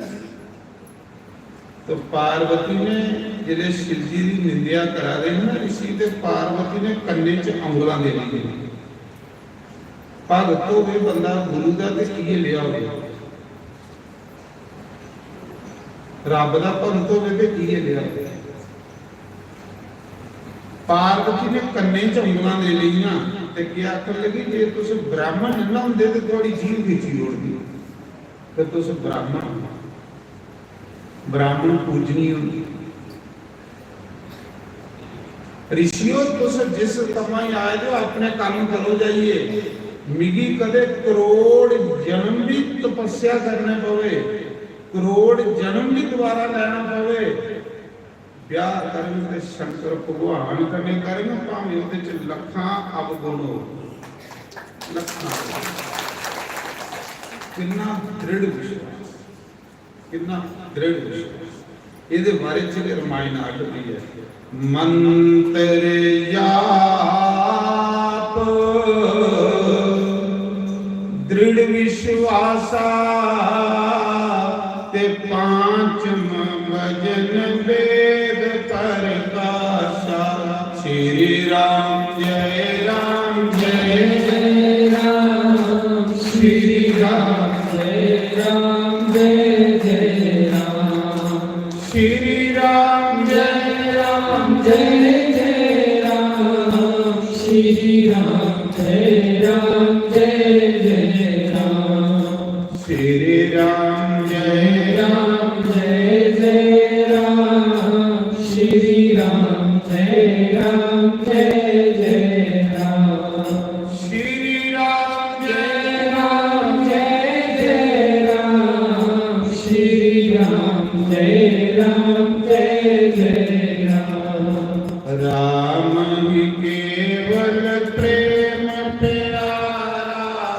तो पार्वती ने, जिसलै शिव जी दी निंदेआ करा दे हे ना ऋषि, ते पार्वती ने कन्ने च उंगलां दे लेई। भगत होवे बंदा गुरु दा ते इयै लेआ होवे, रब दा भगत होवे ते इयै लेआ होवे। पार्वती ने कन्ने च उंगलां दे लेइयां ते केह् आखन लगी, "जे तुस ब्राह्मण ना होंदे ते थुआड़ी जीभ खिच्ची ओड़दी, ते तुस ब्राह्मण हो।" ब्राह्मण पूजनीय होंदे। ऋषियो, तुस जिस कम्मा गी आए दे हो, अपने कम्म करो जाइए। मिगी कदे करोड़ जन्म भी तपस्या करने पवे, करोड़ जन्म भी दोबारा लेना पवे, ब्याह करंग ते शंकर भगवान कन्नै करंग, भावें ओह्दे च लक्खां अवगुण हो, लक्खां। किन्ना दृढ़ विश्वास, किन्ना दृढ़ विश्वास। एह्दे बारे च गै रामायण आखदी ऐ, मंत्र जाप दृढ़ विश्वासा, ते पांचम भजन वेद प्रकाशा। श्री राम जय राम जय जय राम, श्री राम जय राम जय जय राम, श्री राम जय राम जय जय राम, श्री राम जय राम जय जय राम। श्री राम जय राम जय जय राम, श्री राम जय राम जय जय राम। श्री राम जय राम जय जय राम, श्री राम जय राम जय जय राम। राम ही केवल प्रेम प्यारा,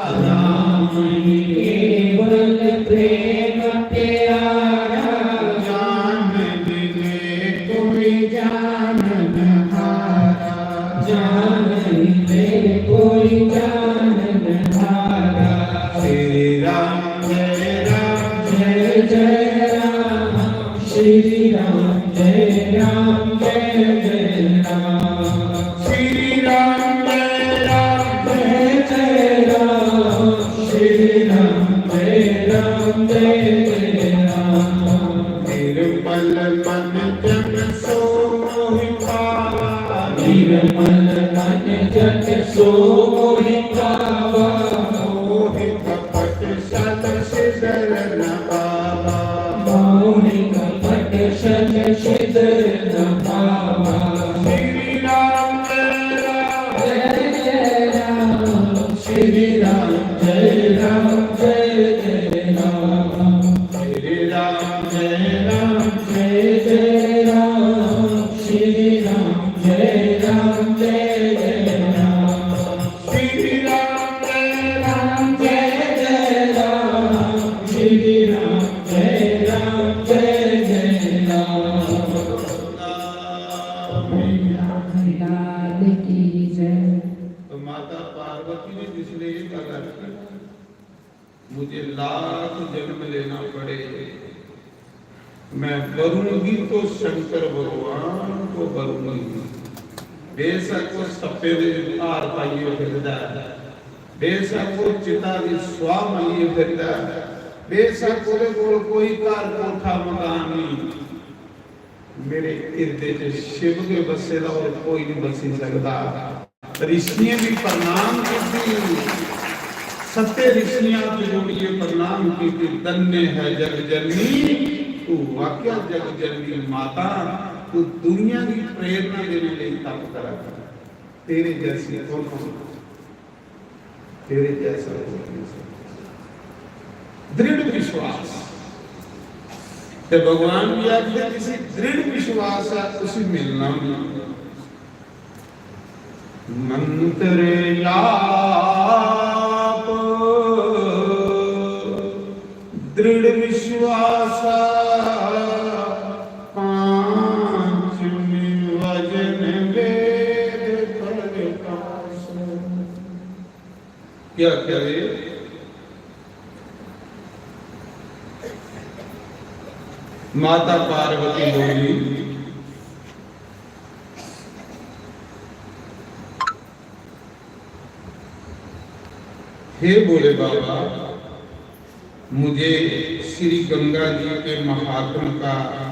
राम ही केवल प्रेम प्यारा। जान मिले कोई जान न हारा, जान मिले कोई जान न हारा। श्री राम जय राम जय जय राम, श्री राम जय राम जय जय राम। श्री राम जय राम जय जय राम, श्री राम जय राम जय जय राम। निर्मल मन जन सो मोहि पावा, निर्मल मन जन सो मोहि पावा। मोहि कपट छल छिदर न पावा, मोहि कपट छल छिदर न पावा। श्री राम जय राम जय जय राम, श्री राम जय राम जय जय राम। श्री राम जय राम जय जय राम, श्री राम जय राम जय जय राम। श्री राम जय राम जय जय राम, श्री राम जय राम जय जय राम। लाल की जय। तो माता पार्वती ने जिसने ये गल आखी, मुझे लाख जन्म लेना पड़े, मैं वरूंगी तो शंकर भगवान को बरुंगी। बेशक ओह् सप्पे दे हार पाइयै फिरदा ऐ, बेशक ओह् चिता दी सुआह मलियै फिरदा ऐ, बेशक ओह्दे कोल कोई घर कोठा मकान नेईं, मेरे हिरदे च शिव गै बस्से दा, होर कोई निं बस्सी सकदा। ऋषियें गी प्रणाम कीती, सत्ते ऋषियां च जोड़िए प्रणाम कीती। धन्य है जग जननी, तू वाकया जग जननी माता, तू दुनिया की प्रेरणा देने लिए तप करा कर। तेरे जैसी कौन कौन, तेरे जैसा कोई नहीं। दृढ़ विश्वास। ते भगवान भी आखदे, जिसी दृढ़ विश्वास है, उसी मिलना भी। मंत्र जाप दृढ़ विश्वास, पांचमी वजन वेद प्रकाश। क्या करे? माता पार्वती बोली, हे भोले बाबा, मुझे श्री गंगा जी के महात्म का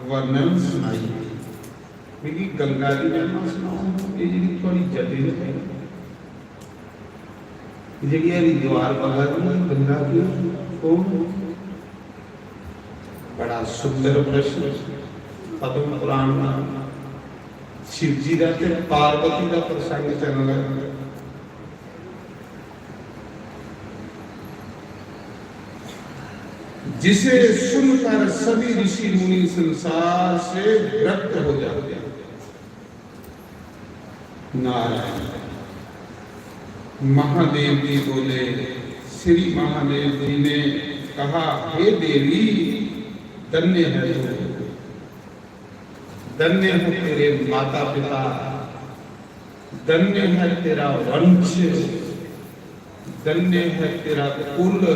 वर्णन सुनाइए। मिगी गंगा दी महिमा सनाओ, ये जेह्ड़ी थुआढ़ी जटिल है, जेह्ड़ी हरिद्वार बगा दी गंगा दी, ओह् बड़ा सुंदर प्रश्न। पद्म पुराण दा शिव जी दा ते पार्वती दा प्रसंग चलदा। जिसे सुनकर सभी ऋषि मुनि संसार से विरक्त हो जाते हैं। नारायण। महादेव जी बोले, श्री महादेव जी ने कहा, हे देवी, धन्य है तू, धन्य है तेरे माता पिता, धन्य है तेरा वंश, धन्य है तेरा कुल,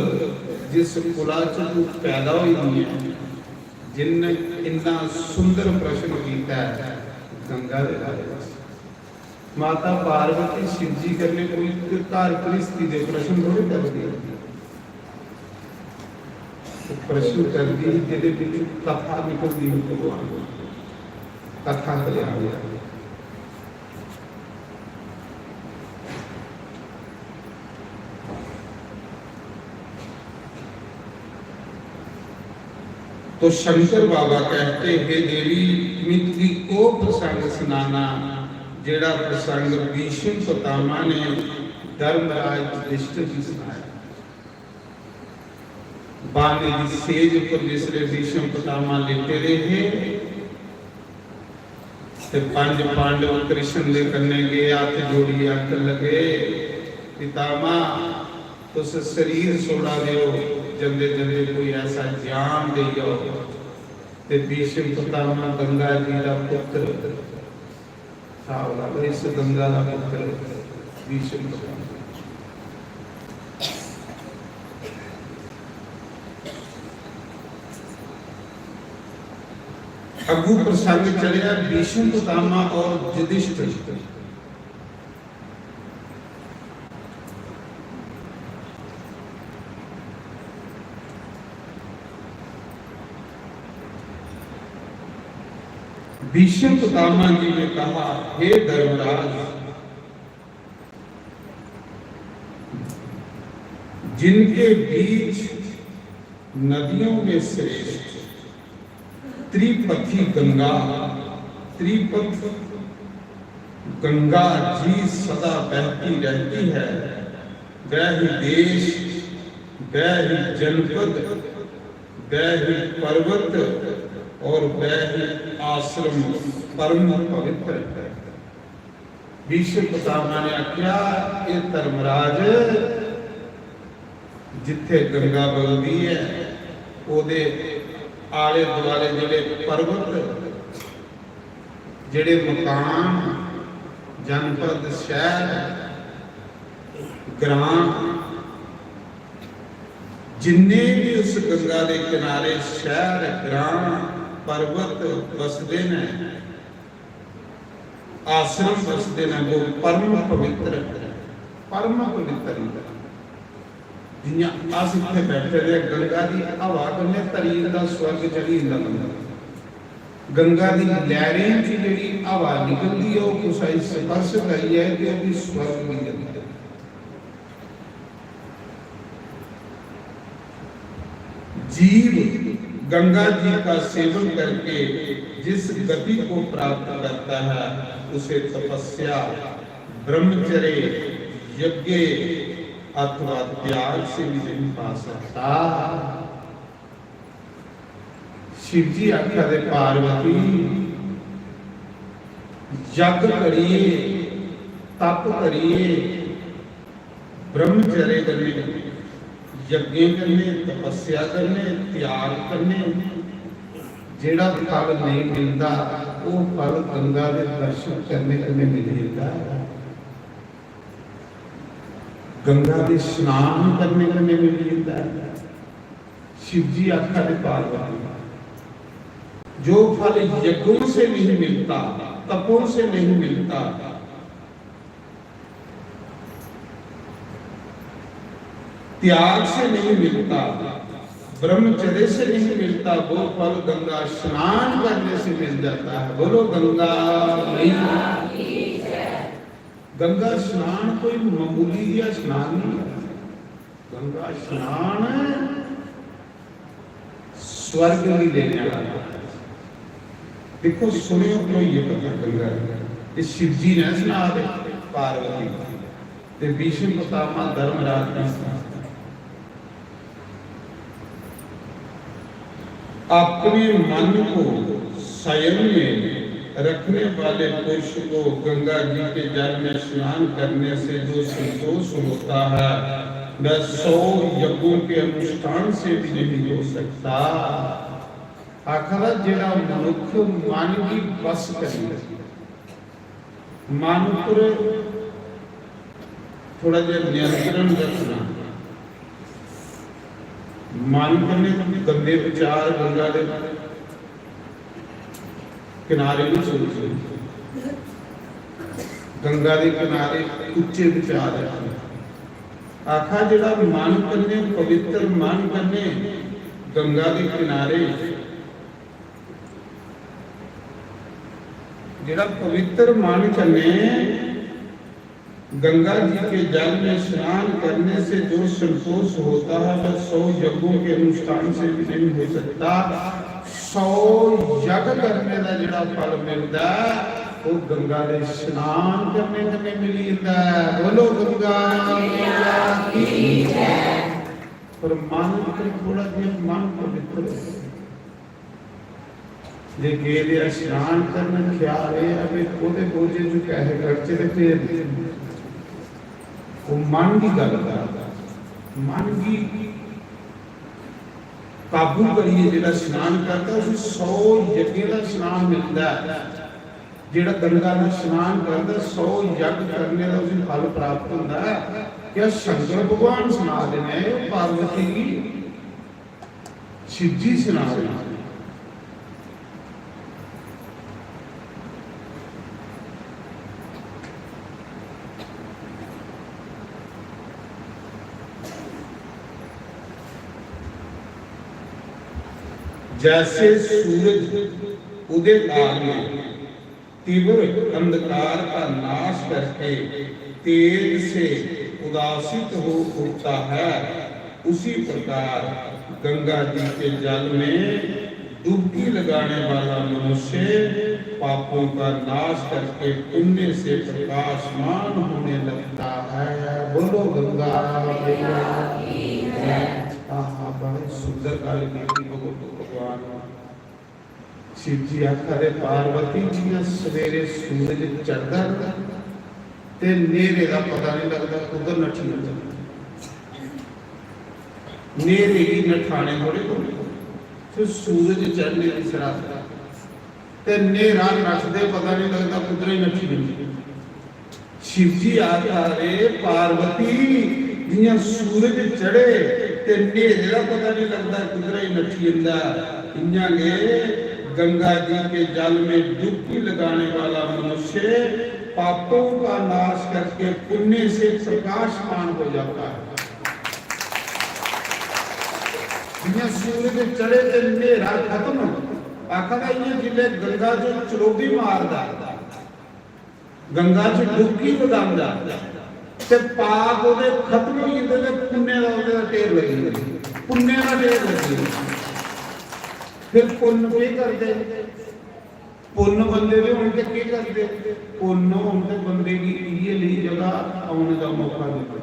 जिस कुला च तू पैदा हुई है। जिनने इन्ना सुंदर प्रश्न किया है गंगा दे बारे में। माता पार्वती शिव जी कन्नै कोई घर घ्रिस्ती दे प्रश्न थोड़े करदी। प्रश्न करदी ही, जेह्दे विच कथा निकलदी ही भगवान, कथा कल्याण। तो शंकर बाबा कहते, हे देवी, मित्ती को प्रसंग सुनाना, जेड़ा प्रसंग भीष्म पितामह ने धर्मराज युधिष्ठिर की सुनाया। बाणे दी सेज उपर जिसले भीष्म पितामह लेटे दे हे, ते पंज पांडव कृष्ण दे कन्ने गए, हत्थ जोड़िए आखन लगे, पितामह, तुस शरीर छोड़ा दे हो, जंदे जंदे कोई ऐसा ज्ञान देई जाओ। ते भीष्म पितामह गंगा जी दा पुत्र, स्हाब ला लो, इस गंगा दा पुत्र भीष्म पितामह। अगू प्रसंग चढ़िया भीष्म पितामह और युधिष्ठिर। भीष्म पितामह जी ने कहा, हे धर्मराज, जिनके बीच नदियों में श्रेष्ठ त्रिपथी गंगा, त्रिपथ गंगा जी सदा बहती रहती है। वह ही देश, वह ही जनपद, वह ही पर्वत और वह ही आश्रम परम पवित्र है। भीष्म पितामह ने आख्या, "ए धर्मराज, जिथे गंगा बगदी है, ओदे आले दुआले जेड़े पर्वत, जेड़े मकान, जनपद, शहर, ग्रां, जिन्ने भी उस गंगा दे किनारे शहर, ग्रां, पर्वत बसदे न, आश्रम बसदे न, वो परम पवित्र, परम पवित्र न। जि'यां अस इत्थै बैठे दे, गंगा दी हवा कन्नै धरी जंदा, स्वर्ग चली जंदा बंदा। गंगा दी लैह्रें च जेह्ड़ी हवा निकलदी ऐ, ओह् कुसै गी स्पर्श करियै ते ओह् बी स्वर्ग गी जंदी ऐ। जीव गंगा जी का सेवन करके जिस गति को प्राप्त करता है, उसे तपस्या, ब्रह्मचर्य, यज्ञ अथवा त्याग से भी नहीं पा सकता। शिव जी आखा दे, पार्वती, यज्ञ करिए, तप करिए, ब्रह्मचर्य कन्नै, यज्ञें कन्नै, तपस्या कन्नै, त्याग कन्नै जेह्ड़ा फल नेईं मिलदा, ओह् फल गंगा दे दर्शन करने कन्नै मिली जंदा ऐ, गंगा दे स्नान करने कन्नै मिली जंदा ऐ। शिव जी आखा दे, पार्वती, जो फल यज्ञों से नहीं मिलता, तपों से नहीं मिलता, त्याग से नहीं मिलता, ब्रह्मचर्य से नहीं मिलता, वो फल गंगा स्नान करने से मिल जाता है। बोलो गंगा मैया। गंगा स्नान कोई मामूली जिहा स्नान नहीं है। गंगा स्नान स्वर्ग गी लेने वाला। देखो, सुनियो, कोई ये पता गंगा दी। ये शिव जी ने सना दे पार्वती को, ते भीष्म पितामह धर्मराज ने सना दे। अपने मन को संयम में रखने वाले पुरुष को गंगा जी के जल में स्नान करने से जो संतोष होता है, वह सौ यज्ञों के अनुष्ठान से भी नहीं हो सकता। आखा दा, जेड़ा मनुख मन गी बस करी लै, मन उप्पर थोड़ा जिहा नियंत्रण रखना, मन कन्नै गंदे विचार गंगा दे किनारे नहीं सोचने, गंगा दे किनारे उच्चे विचार रखने। आखा, जेड़ा मन कन्नै, पवित्र मन कन्नै गंगा दे किनारे, जेड़ा पवित्र मन कन्नै गंगा जी के जल में स्नान करने से जो संतोष होता है, वह सौ यज्ञों के अनुष्ठान से भी नहीं हो सकता। सौ यज्ञ करने का जेड़ा फल मिलता है, वो गंगा के स्नान करने कन्नै मिली जाता है। बोलो गंगा मैया की जय। पर मन पर थोड़ा जिहा मन पवित्र हो। जे गेदे स्नान करन, ख्याल एह् ऐ भी ओह्दे बोझे च पैसे कटचे ते फिर ओह् मन दी गल्ल करदा। मन गी काबू करियै जेह्ड़ा स्नान करदा, उसी सौ यज्ञें दा स्नान मिलदा ऐ। जेह्ड़ा गंगा दा स्नान करदा, सौ यज्ञ करने दा उसी फल प्राप्त होंदा ऐ। क्या शंकर भगवान सना दे न पार्वती गी? शिव जी सना रहे हैं। जैसे सूरज उदय काल में तीव्र अंधकार का नाश करके तेज से उदासित हो उठता है, उसी प्रकार गंगा जी के जल में डुबकी लगाने वाला मनुष्य पापों का नाश करके पुण्य से प्रकाशमान होने लगता है। बोलो गंगा मैया की जय। आहा, बड़ी सुंदर गल की भगवत भगवान शिव जी आखा दे, पार्वती, जियां सवेरे सूरज चढ़दा ते न्हेरे दा पता नहीं लगदा कुद्धर नठी जंदा। न्हेरे गी नठाने थोड़े पौंदे, फिर सूरज चढ़ने दी सरासर ते न्हेरा नठदे पता नहीं लगदा कुद्धर नठी जंदा। शिव जी आखा दे, पार्वती, जियां सूरज चढ़े ते न्हेरे दा पता नहीं लगदा कुद्धर नठी जंदा, इयां गै गंगा जी के जल में डुबकी लगाने वाला मनुष्य पापों का नाश करके पुण्य से प्रकाशमान हो जाता है। जियां सूरज चढ़े ते न्हेरा खत्म, आखा दा इयां जिसलै गंगा च चलोबी मारदा, गंगा च डुबकी लगांदा, ते पाप ओह्दे खत्म होई जंदे ते पुण्य दा ओह्दे ढेर लग्गी जंदा, पुण्य दा ढेर लग्गी जंदा। फिर पुन्न केह् करदे? पुन्न बंदे दे होन ते केह् करदे? पुन्न होन ते बंदे गी इ'यै लेई जगह औने दा मौका दिंदे।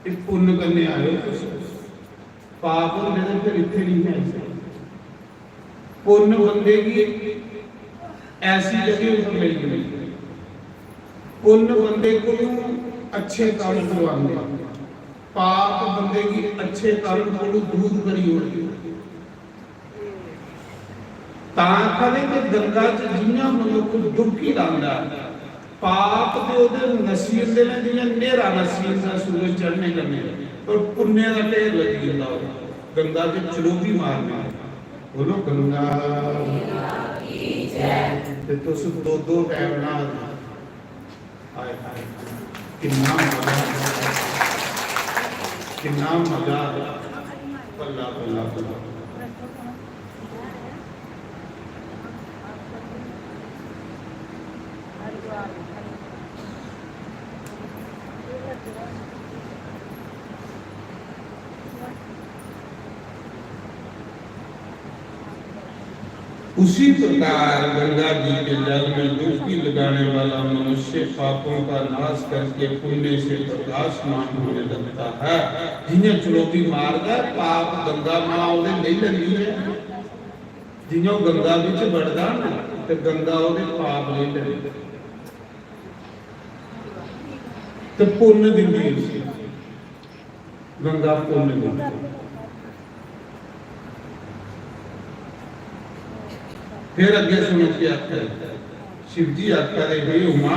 ते पुन्न कन्नै आए तुस, पाप होंदे ते फिर इत्थै नहीं आई सकदे। पुन्न बंदे गी ऐसी जगह उप्पर लेई जंदे, पुन्न बंदे को अच्छे काम करवांदे, पाप बंदे गी अच्छे काम को दूर करी ओड़दे। तां आखा दे कि गंगा च जियां मनुक्ख डुबकी लांदा ऐ, पाप ते ओह्दे नस्सी जंदे न, जियां न्हेरा नस्सी जंदा सूरज चढ़ने कन्नै, पर पुण्य दा ढेर लग्गी जंदा। ओह् गंगा च चलोबी मारने, बोलो गंगा। ते तुस दो दो टैम न्हा दे। हाय हाय, किन्ना मजा, किन्ना मजा। बल्ला, बल्ला, बल्ला। उसी प्रकार गंगा जी के जल में डुबकी लगाने वाला मनुष्य पापों का नाश करके पुण्य से प्रकाशमान होने लगता है। जियां चलोबी मारदा ऐ, पाप गंगा मां ओह्दे लेई लैंदी ऐ। जियां ओह् गंगा बिच बड़दा ना, ते गंगा ओह्दे पाप लेई लैंदी ते पुन्न दिंदी उसी। गंगा पुन्न दिंदी। फिर अग्गें सुनो क्या आखै, शिव जी आखा दे, "हे उमा,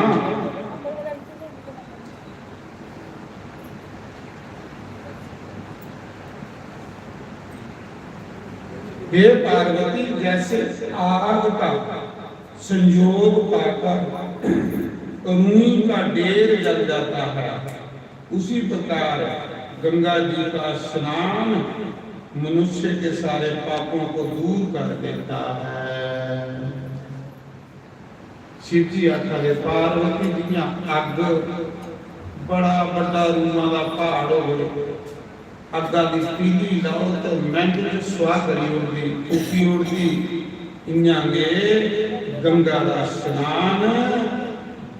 हे पार्वती, जैसे आग का संयोग पाकर रूई का ढेर जल जाता है, उसी प्रकार गंगा जी का स्नान मनुष्य के सारे पापों को दूर कर देता है।" शिव जी आखा दे, पार्वती जियां अग्ग बड़ा बड्डा रूमां दा प्हाड़ होवे, अग्गा दी तीली लाओ ते मिंट च सुआह करी ओड़दी, फूकी ओड़दी, इयां गै गंगा दा स्नान,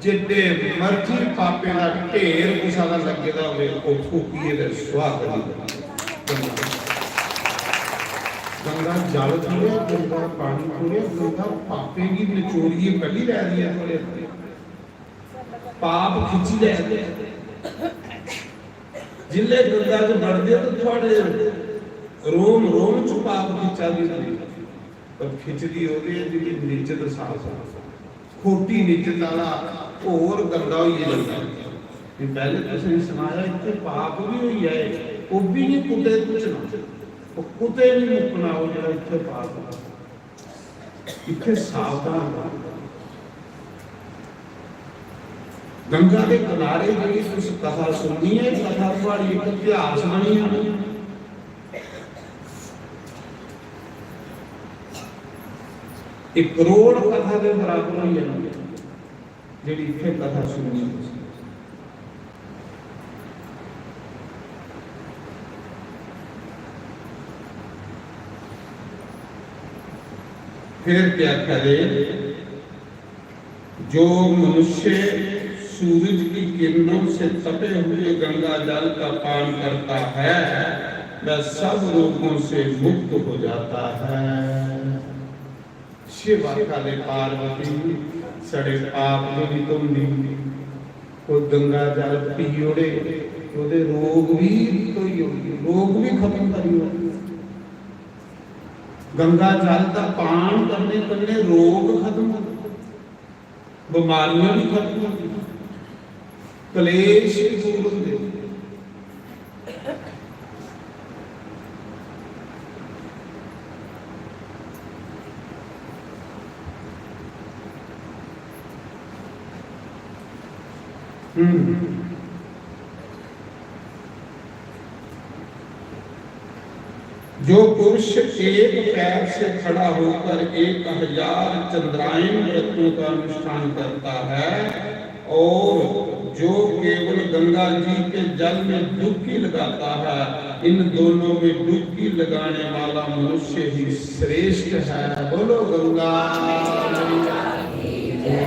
जिड्डे मर्जी पापें दा ढेर कुसा दा लग्गे दा होवे, ओह् फूकियै ते सुआह करी ओड़दी। गंगा जल थोड़े, गंगा पानी थोड़े, गंगा पापें गी नचोड़ियै कड्ढी लै दी ऐ थुआढ़े अंदर। पाप खिच्ची लै दे। जिसलै गंगा च बड़दे ते थुआढ़े रोम रोम च पाप खिच्चा दी होंदी, पर खिच्चदी ओह्दे जेह्ड़ी निजत साफ साफ, खोटी निजत आह्ला होर गंदा होइयै जंदा। ते पैह्ले तुसें सनाया, इत्थै पाप बी होई जाए, ओह् बी निं कुतै घुसना, ओह् कुतै निं मुक्कना, ओह् जेह्ड़ा इत्थै पाप होआ। इत्थै सावधान रहो। गंगा दे किनारे जेह्ड़ी तुस कथा सुननी ऐ, कथा थुआढ़ी इक इतिहास बनी जानी। इक करोड़ कथा दे बराबर होई जानी, जेह्ड़ी इत्थै कथा सुननी तुसें। फिर क्या करे, जो मनुष्य सूरज की किरणों से तपे हुए गंगा जल का पान करता है, वह सब रोगों से मुक्त हो जाता है। शिव आखा दे, पार्वती, साढ़े पाप जो भी धोंदी, कोई गंगा जल पी ओड़े, ओह्दे रोग भी धोई ओड़दे, रोग भी खत्म करी ओड़दे। गंगा जल दा पान करने कन्नै रोग खत्म होंदे, बमारियां भी खत्म होंदियां, कलेश भी दूर होंदे। हम्म। जो पुरुष एक पैर से खड़ा होकर एक हजार चंद्रायन व्रतों का अनुष्ठान करता है और जो केवल गंगा जी के जल में डुबकी लगाता है, इन दोनों में डुबकी लगाने वाला मनुष्य ही श्रेष्ठ है। बोलो गंगा मैया की जय।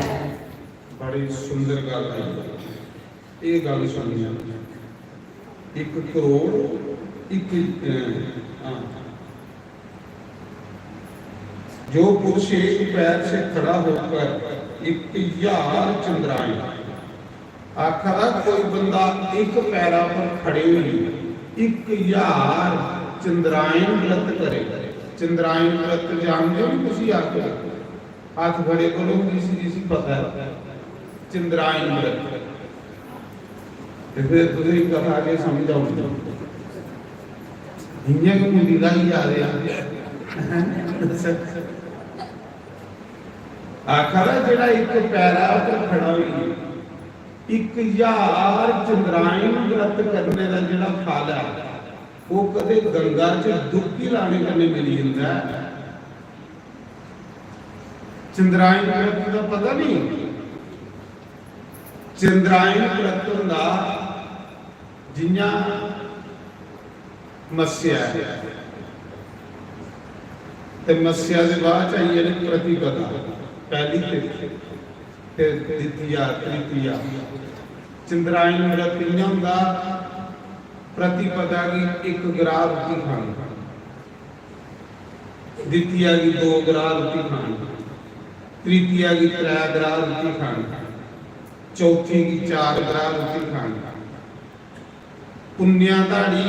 बड़ी सुंदर गल है। ये गल सुनिया, एक करोड़, एक, अ, हाँ। जो पुरुष एक पैर से खड़ा होकर एक हजार चंद्रायन, आखा दा कोई बंदा एक पैरा पर खड़े होइयै एक हजार चंद्रायन व्रत करे। चंद्रायन व्रत जानदे हो नी तुसी? आखो, हत्थ खड़े करो जिसी जिसी पता है। चंद्रायन व्रत। ते फिर तुसें कथा के समझ औनी। इ'यां गै मुंडी ल्हाई जा दे आ। आखा दा जेह्ड़ा इक पैरा पर खड़ा होइयै इक ज्हार चंद्रायन व्रत करने दा जेह्ड़ा फल ऐ, ओह् कदे गंगा च डुबकी लाने कन्नै मिली जंदा ऐ। चंद्रायन व्रत दा पता नहीं? चंद्रायन व्रत होंदा जि'यां मस्सेआ ऐ, ते मस्सेआ दे बाद च आई जानी प्रतिपदा, पैह्ली तिथि, फिर द्वितीया, तृतीया। चंद्रायन व्रत इ'यां होंदा, प्रतिपदा गी इक ग्राह रुट्टी खानी, द्वितीया गी दो ग्राह रुट्टी खानी, तृतीया गी त्रै ग्राह रुट्टी खानी, चौथी गी चार ग्राह रुट्टी खानी, पुन्नेआ धाड़ी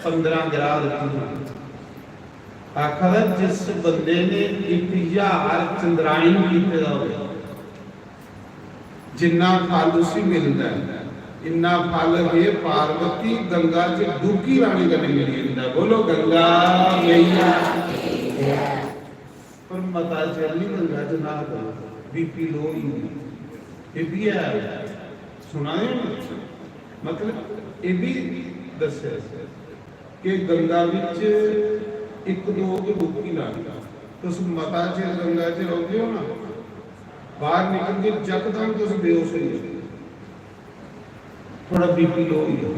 पंदरां ग्राह रुट्टी खानी। आखा दा जिस बंदे ने इक ज्हार चंद्रायन कीते दा होवे, जिन्ना फल उसी मिलदा ऐ, इन्ना फल हे पार्वती गंगा च डुबकी लाने कन्नै मिली जंदा। बोलो गंगा मैया की जय। पर मता चिर नहीं गंगा च न्हा करो, बीपी लो होई जंदी। एह् बी ऐ, सुना दे हो ना? मतलब एह् बी दस्सेआ कि गंगा बिच इक दो गै डुबकी लानी। तुस मता चिर गंगा च रौह्दे ओ ना, बाहर निकलदे यकदम तुस बेहोश होई जाओ, थोड़ा बीपी लो होई जाओ,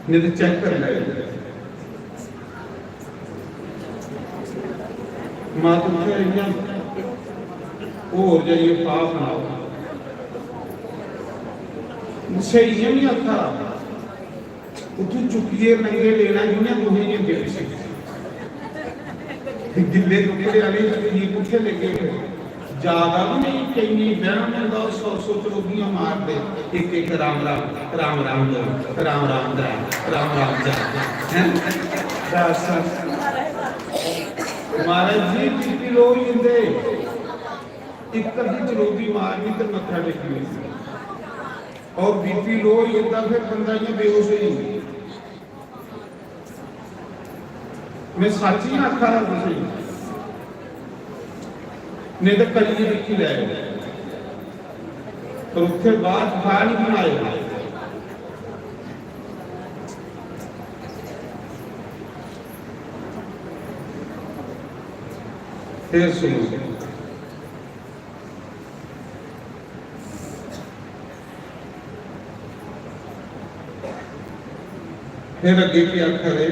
नहीं तो चेक करी लैओ। माता उत्थै इ'यां होर जाइयै फाह् सनाओ। स्हेई ऐ निं आखा, उत्थूं चुक्कियै नंगे लेना जि'यां तुसें गी अग्गें पिच्छें। गिल्ले कपड़े आह्ले चुक्कियै कुत्थै लेगे? ज्यादा बी नेईं, केइयें गी वैह्म होंदा, ओह् सौ सौ चलोगियां मारदे, इक इक राम राम, राम राम दो, राम राम त्रै, राम राम चार। हैं? बस। महाराज जी, बीपी लो होई जंदे। इक अद्धी चलोगी मारनी ते मत्था टेकी ओड़ना। और बीपी लो होई जंदा, फिर बंदा इ'यां बेहोश होई जंदा। मैं सच ही आखा दा तुसें, नहीं तो करियै दिक्खी लैओ। पर उत्थे बाद फाह नहीं बनाएगा। फिर सुनो, फिर अग्गे की आखा दे,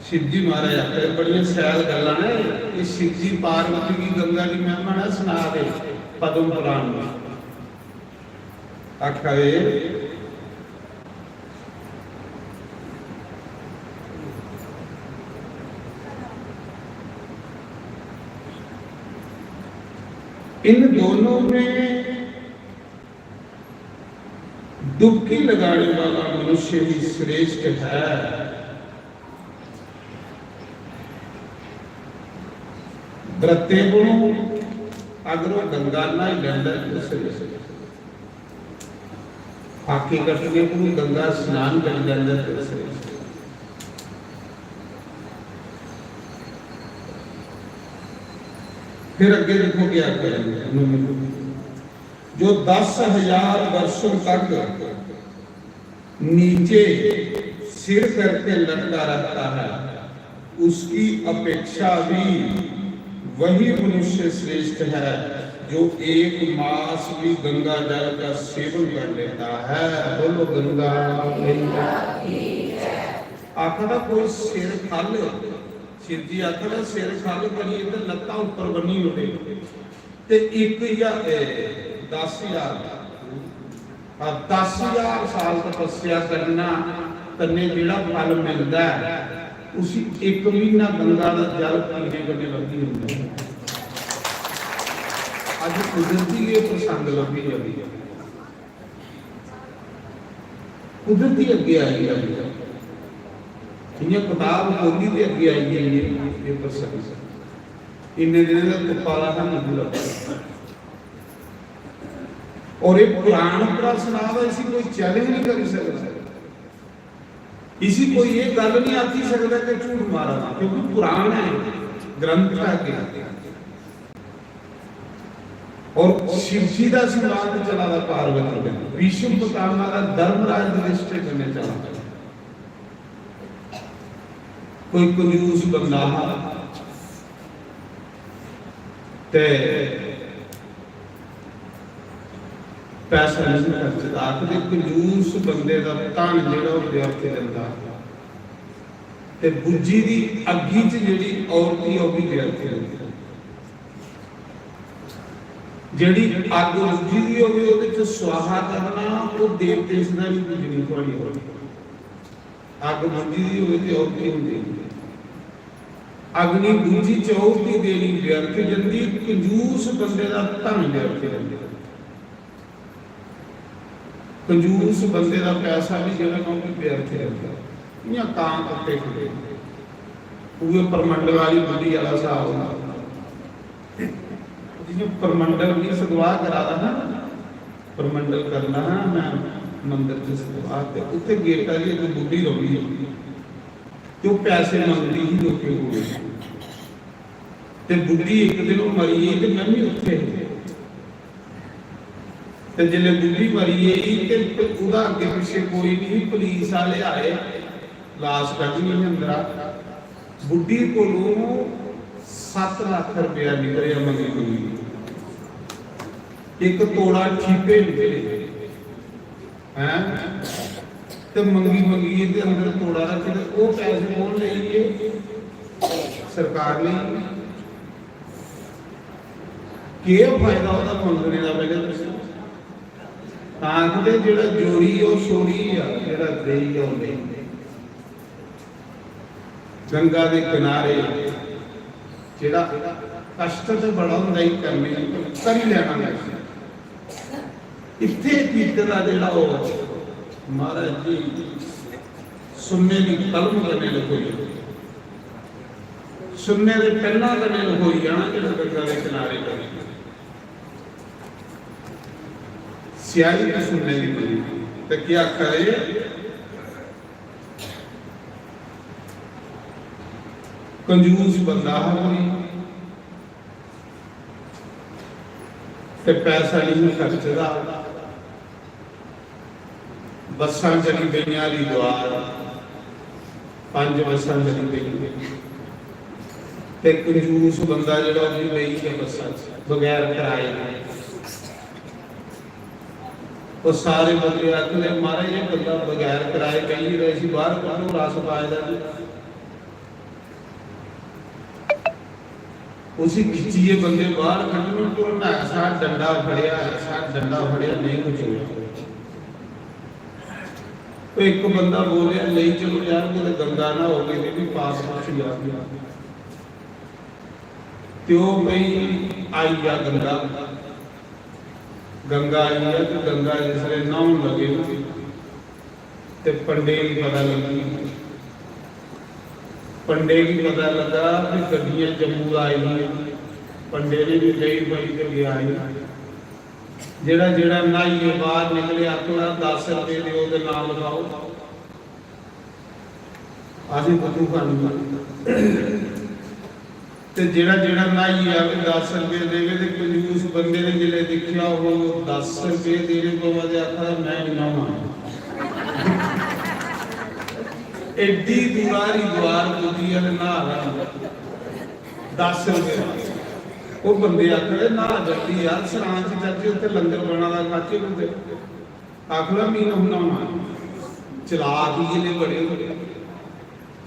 शिव जी महाराज आखा दे, बड़ियां शैल गल्लां ने, ये शिव जी पार्वती की गंगा की महिमा ना सुना दे पद्म पुराण में। आखा दे, इन दोनों में डुबकी लगाने वाला मनुष्य ही श्रेष्ठ है। व्रतें कोलों अगर ओह् गंगा न्हाई लैंदा ते श्रेष्ठ, फाके कट्टने कोलों गंगा स्नान करी लैंदा ते श्रेष्ठ। फिर अग्गे दिक्खो क्या करेंगे उन्होंने। जो दस हजार वर्षों तक नीचे सिर करके लटका रहता है, उसकी अपेक्षा भी वही मनुष्य श्रेष्ठ है जो एक मास भी गंगा जल का सेवन कर लेता है। बोलो गंगा मैया। आखदा कोई सिर खल, शिव जी आखदा सिर खल करिए ते लत्तां उप्पर बन्नी ओड़े। ते इक ज्हा-, ए, दस हजार, हां, दस हजार साल तपस्या करना कन्नै जेह्ड़ा फल मिलदा ऐ, उसी इक म्हीना गंगा दा जल पीने कन्नै लब्भी जंदा ऐ। अज्ज कुदरती एह् प्रसंग लब्भी जंदी ऐ, कुदरती अग्गें आई जंदी ऐ। इ'यां कताब खोह्ली ते अग्गें आई गेई एह्, एह् प्रसंग। इन्ने दिनें दा तुप्पा दा हा, मिगी लब्भा। और ये पुराण उप्परा सना दा, इसी कोई चैलेंज नहीं करी सकदा, इसी कोई ये गल्ल नहीं आखी सकदा कि झूठ मारा दा, क्योंकि पुराण है, ग्रंथ है। और शिव जी का संवाद चला दा पार्वती कन्नै, भीष्म पितामह का धर्मराज युधिष्ठिर कन्नै चला दा। कोई कंजूस बंदा हा ते पैसा नहीं खर्चदा। आखदे कंजूस बंदे दा धन जेह्ड़ा ओह् व्यर्थ जंदा, ते बुज्झी दी अग्गी च जेह्ड़ी औरत ही, ओह् बी व्यर्थ जंदी। जेह्ड़ी अग्ग बुज्झी दी होवे, ओह्दे च स्वाहा करना, ओह् देवते सदा नहीं बुझनी थुआड़ी औरत। अग्ग बुझी दी होवे ते औरती होंदी। अग्नि बुझी च औरती देनी व्यर्थ जंदी, कंजूस बंदे दा धन व्यर्थ जंदा। कंजूस बंदे दा पैसा भी जेह्ड़ा ना, ओह् भी व्यर्थ जंदा। इ'यां कां कत्ते फिरे, उ'ऐ परमंडल आह्ली बुड्ढी आह्ला स्हाब होंदा। जि'यां परमंडल गी सतवाह् करा दा हा, परमंडल करना हा मैं मंदर च सतवाह्, ते उत्थे गेटा दी इक बुड्ढी रौंह्दी ही, ते ओह् पैसे मंगदी ही लोकें कोल। ते बुड्ढी इक दिन ओह् मरी गेई ते मैं बी उत्थे हे। ते जिसलै बुड्ढी मरी गेई ते ओह्दा अग्गें पिच्छें कोई निं ही, पुलिस आह्ले आए, लाश कड्ढनी ही अंदरा। बुड्ढी कोलों सत्त लक्ख रपेआ निकलेआ मंगी मंगी। इक तोड़ा ठीपे निकले, हैं? ते मंगी मंगियै ते अंदर तोड़ा रक्खे ते ओह् पैसे कौन लेई गे? सरकार लेई गे। केह् फायदा ओह्दा मंगने दा? पैह्लें दस्सो। तां आखदे जेह्ड़ा जोड़ी ओह् छोड़ी आ, जेह्ड़ा देई आ ओह् नेईं। गंगा दे किनारे जेह्ड़ा कश्ट ते बड़ा होंदा ही करने गी, पर करी लैना चाहिदा। इत्थे कीते दा जेह्ड़ा ओह् महाराज जी सुन्ने दी कलम कन्नै लखोई, सुन्ने दे पैन्ना कन्नै लखोई जाना जेह्ड़ा गंगा दे किनारे करी। स्याही ते सुन्ने दी बनी। ते केह् आखा दे? कंजूस बंदा हा कोई, ते पैसा नहीं खर्चदा। बस्सां चली पेइयां हरिद्वार, पंज बस्सां चली पेइयां, ते कंजूस बंदा जेह्ड़ा, ओह् बी बेही गेआ बस्सा च बगैर कराए दे। ओह् सारे बंदे आखन लगे, "महाराज, एह् बंदा बगैर कराए बेही गेदा, इसी बाहर कड्ढो, रस पाए दा जी।" उसी खिच्चियै बंदे बाहर कड्ढन, पर उन्नै ऐसा डंडा फड़ेआ, ऐसा डंडा फड़ेआ, नहीं कुछ हुआ। तो एक बंदा बोले, "ले चलो यार, कुतै गंगा ना हो गई, भी पास पास ही आ गया।" ते ओह् भई आई गेआ गंगा। गंगा आई गेआ ते गंगा जिसलै न्हौन लगे ना, ते पंडे गी पता लग्गी, पंडे गी पता लग्गा कि गड्डियां जम्मू दा आई दियां। पंडे ने बी लेई बड़ी ते गेआ आई। जेह्ड़ा जेह्ड़ा न्हाइयै बाहर निकलेआ, आखदा, "दस रपेऽ देओ ते नांऽ लखाओ, असें कुत्थूं खानी?" ते जेह्ड़ा जेह्ड़ा न्हाइयै आवे, दस रपेऽ देवे। ते कंजूस बंदे ने जिसलै दिक्खेआ, ओह् दस रपेऽ देने पवा दे, आखा दा, "मैं निं न्हाना।" एड्डी दूरा हरिद्वार पुज्जियै ते न्हा दा, दस रपेऽ। ओह् बंदे आखा दे, "न्हा जल्दी यार, सरां च चलचै, उत्थै लंगर बना दा, खाचै कुतै।" आखन लगा, "मी नहुना होना।" चलाक इ'यै नेह् बड़े होंदे।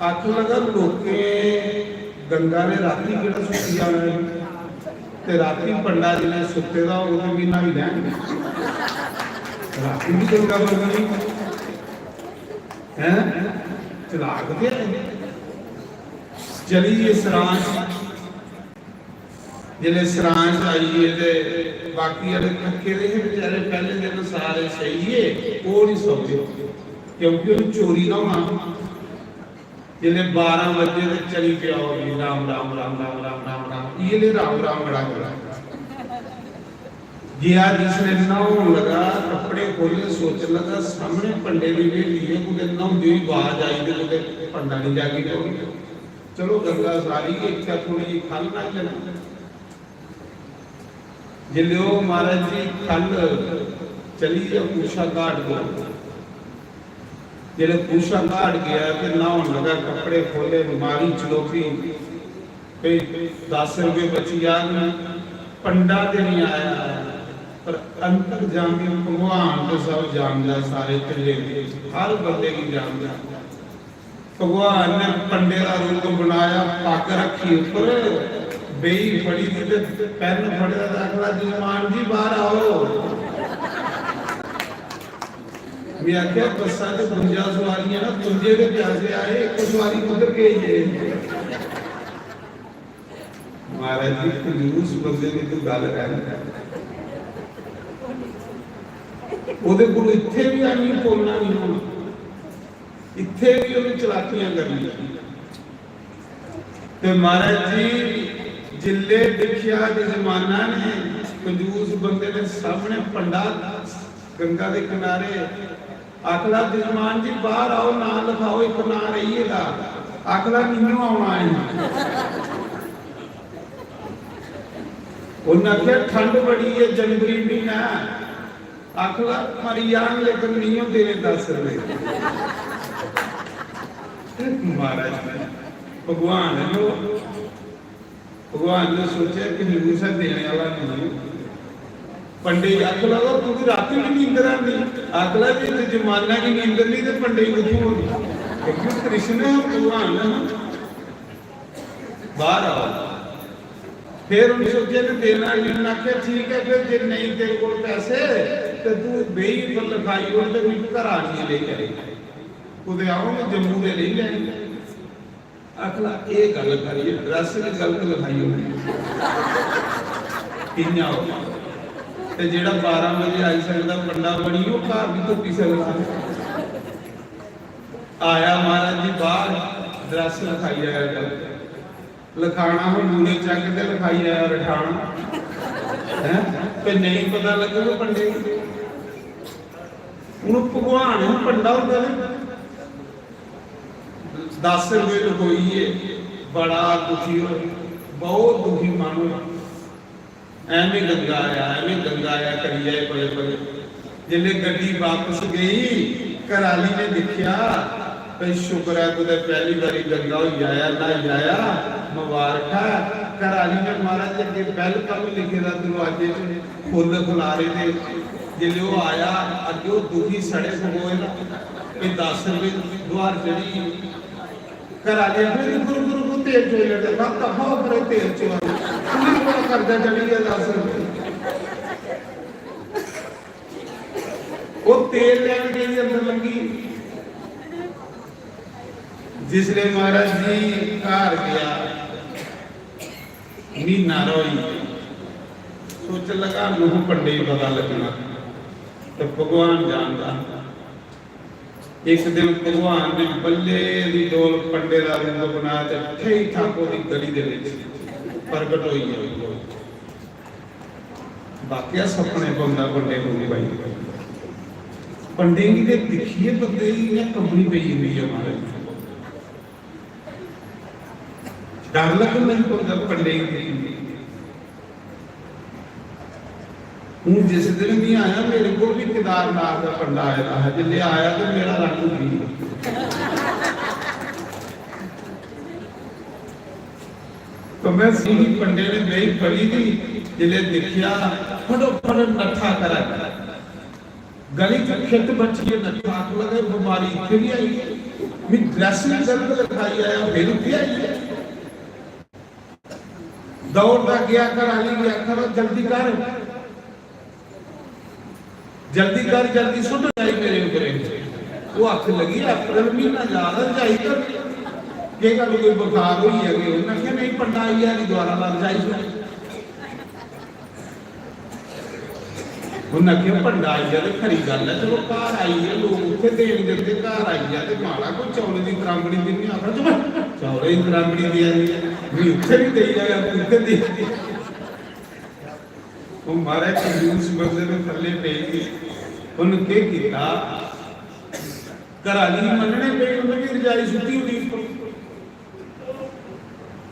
आखन लगा, "लोकें गंगा ने रातीं केह्ड़ा सुत्ती जाना ऐ? ते रातीं पंडा जिसलै सुत्ते दा होग ते मी न्हाई लैन। रातीं बी गंगा बगनी।" हैं? चलाक ते है। चली गे सरां च। जिसलै सरां च आई गे ते बाकी आह्ले थक्के दे हे बेचारे, पैह्ले दिन सारे सेई गे, ओह् निं सौए, क्योंकि उ'नें चोरी दा होना। जिसलै बारां बजे ते चली पेआ, ओह् बी राम राम, राम राम, राम राम, राम, इ'यै ले राम राम बड़ा गला। गेआ जिसलै न्हौन लगा, कपड़े खोह्ल्ले, सोचन लगा, सामनै पंडे दी हवेली ऐ, कुतै न्हौंदी होई बाज आई ते कुतै पंडा निं जागी पवै। चलो, गंगा सारी गै इत्थै, थोह्ड़ी जेही ख'ल्ल न्हाई लैना। जिसलै ओह् महाराज जी ख'ल्ल चली गे कुशा घाट कोल, जिसलै कुशा घाट गेआ ते न्हौन लगा, कपड़े खोह्ल्ले, मारी चलोपी, भई दस रपेऽ बची जाङन। पंडा ते निं आया, पर अंतर्जामी भगवान ते सब जानदा, सारे ढिल्ले बी, हर बंदे गी जानदा। भगवान ने पंडे दा रूप बनाया, पग्ग रक्खी उप्पर, बेई फड़ी दी ते पैन फड़े दा, आखदा, "जजमान जी, बाहर आओ।" में आखेआ, "बस्सा च बुंजा सुआरियां ना, बुंजे दे प्यासे आए, इक सुआरी कुद्धर गेई है?" महाराज जी, कंजूस बंदे दी तू गल्ल कर। ओह्दे कोल इत्थै बी आइयै बोलना निं होना, इत्थै बी उ'नें चलाकियां करनियां। ते महाराज जी, जिल्ले दिक्खेआ जजमाना ने, कंजूस बंदे ने सामने पंडा गंगा दे किनारे, आखदा, "जजमान जी, बाहर आओ, नांऽ लखाओ, इक नांऽ रेही गेदा।" आखदा, "निं औना ऐ।" उन्नै आखेआ, "ठंड बड़ी ऐ, जनवरी म्हीना ऐ।" आखदा, "मरी जान, लेकिन निं होंदे दस रपेऽ।" महाराज, भगवान न ओह्। भगवान ने सोचेआ, "कंजूस ऐ, देने आह्ला नेईं।" पंडे गी आखन लगा, "तुगी रातीं बी नींदर आंदी?" आखन लगा, "जे जजमाना गी नींदर निं ते पंडे गी कुत्थूं होनी?" क्योंकि ओह् कृष्ण ऐ, भगवान ऐ ना। बाहर आओ। फिर उन्नै सोचेआ कि देना निं, उन्नै आखेआ, "ठीक ऐ, फिर जे नेईं तेरे कोल पैसे ते तू बेही पर लखाई ओड़ ते मिगी घरा आनियै लेई जाई। कुतै आओ, में जम्मू दे लेई लैनी।" आखला, "एह् गल्ल करियै ड्रैस बी गलत लखाई ओड़ी।" कि'यां हो? ते जेह्ड़ा बारां बजे आई सकदा, पंडा बनी, ओह् घर बी तुप्पी सकदा। आया महाराज जी बाहर, ड्रैस लखाई आया गलत। लखाना हा मूले चैक ते लखाई आया रठाना। हैं? ते नेईं पता लग्गग पंडे गी। हून भगवान हून पंडा होंदा ना, दस रपेऽ लखोइयै बड़ा दुखी होए, बहुत दुखी मन होआ। "ऐवें गंगा आया, ऐवें गंगा आया" करी आए बल्लें बल्लें। जिसलै गड्डी बापस गेई, घर आह्ली ने दिक्खेआ, "भई शुक्र ऐ कुतै पैह्ली बारी गंगा होई आया, न्हाई आया, मबारक ऐ।" घर आह्ली ने महाराज अग्गें welcome लिखे दा दरोआजे च, फुल्ल फुलारे दे। जिसलै ओह् आया, अग्गें ओह् दुखी सड़े फकोए दा, "भई दस रपेऽ दुहार चढ़ी।" घर आह्ले आखन, "रुको, रुको, रुको, तेल चोई लैंदे।" "बस, दफा हो परे, तेल चोआ दे। उ'नें कोला कर्जा चढ़ी गेआ दस रपेऽ।" ओह् तेल लैन गेई, अंदर लंघी। जिसलै महाराज जी घर गेआ, म्हीना हारा होई गेआ। सोचन लगा, "नूह पंडे गी पता लग्गना, ते भगवान जानदा।" इक दिन भगवान ने बल्ले दी डोल पंडे दा रूप बना ते ठेई ठाको दी गली दे विच प्रगट होई गेआ। वाकया सपने पौंदा पंडे कोल भाई। पंडे गी ते दिक्खियै बंदे गी इ'यां कंबनी पेई जंदी ऐ महाराज। डर लगन लगी पौंदा पंडे गी दिक्खियै। हून जिस दिन मी आया, मेरे कोल बी केदारनाथ दा पंडा आए दा हा। जिसलै आया ते मेरा रंग उड्डी गेआ। तो में सीढ़ी पंडे ने बेही पढ़ी दी, जिसलै दिक्खेआ, फटोफट नट्ठा करै। गली च खिट्ट बच्चियै नट्ठा, आखन लगा, "बमारी इत्थै बी आई है, मी ड्रैस बी गलत लखाई आया, फिर इत्थै आई है।" दौड़दा गया, घर आह्ली गी आखा दा, "जल्दी कर, जल्दी कर, जल्दी सुट्ट जाई मेरे उप्पर।" ओह् आखन लगी, "अप्रैल म्हीना जा दा, रजाई कर, केह् गल्ल, कोई बुखार होई गेआ केह्?" उन्नै आखेआ, "नेईं, पंडा आई गेआ, हरिद्वारा दा, रजाई सुट्ट।" उन्नै आखेआ, "पंडा आई गेआ ते खरी गल्ल ऐ, चलो घर आई गेआ, लोक उत्थै देन जंदे, घर आई गेआ ते माड़ा कोई चौलें दी त्रांबड़ी दिन्ने आं।" आखा, "चुप, चौलें दी त्रांबड़ी देआ दी ऐ, मी उत्थै बी देई आया, तू इत्थै दे।" ओह् महाराज कंजूस बंदे दे थल्ले पेई दी। उन्न केह् कीता? घरा आह्ली गी मन्नने पेई, उन्न बी रजाई सुट्टी होनी उप्पर।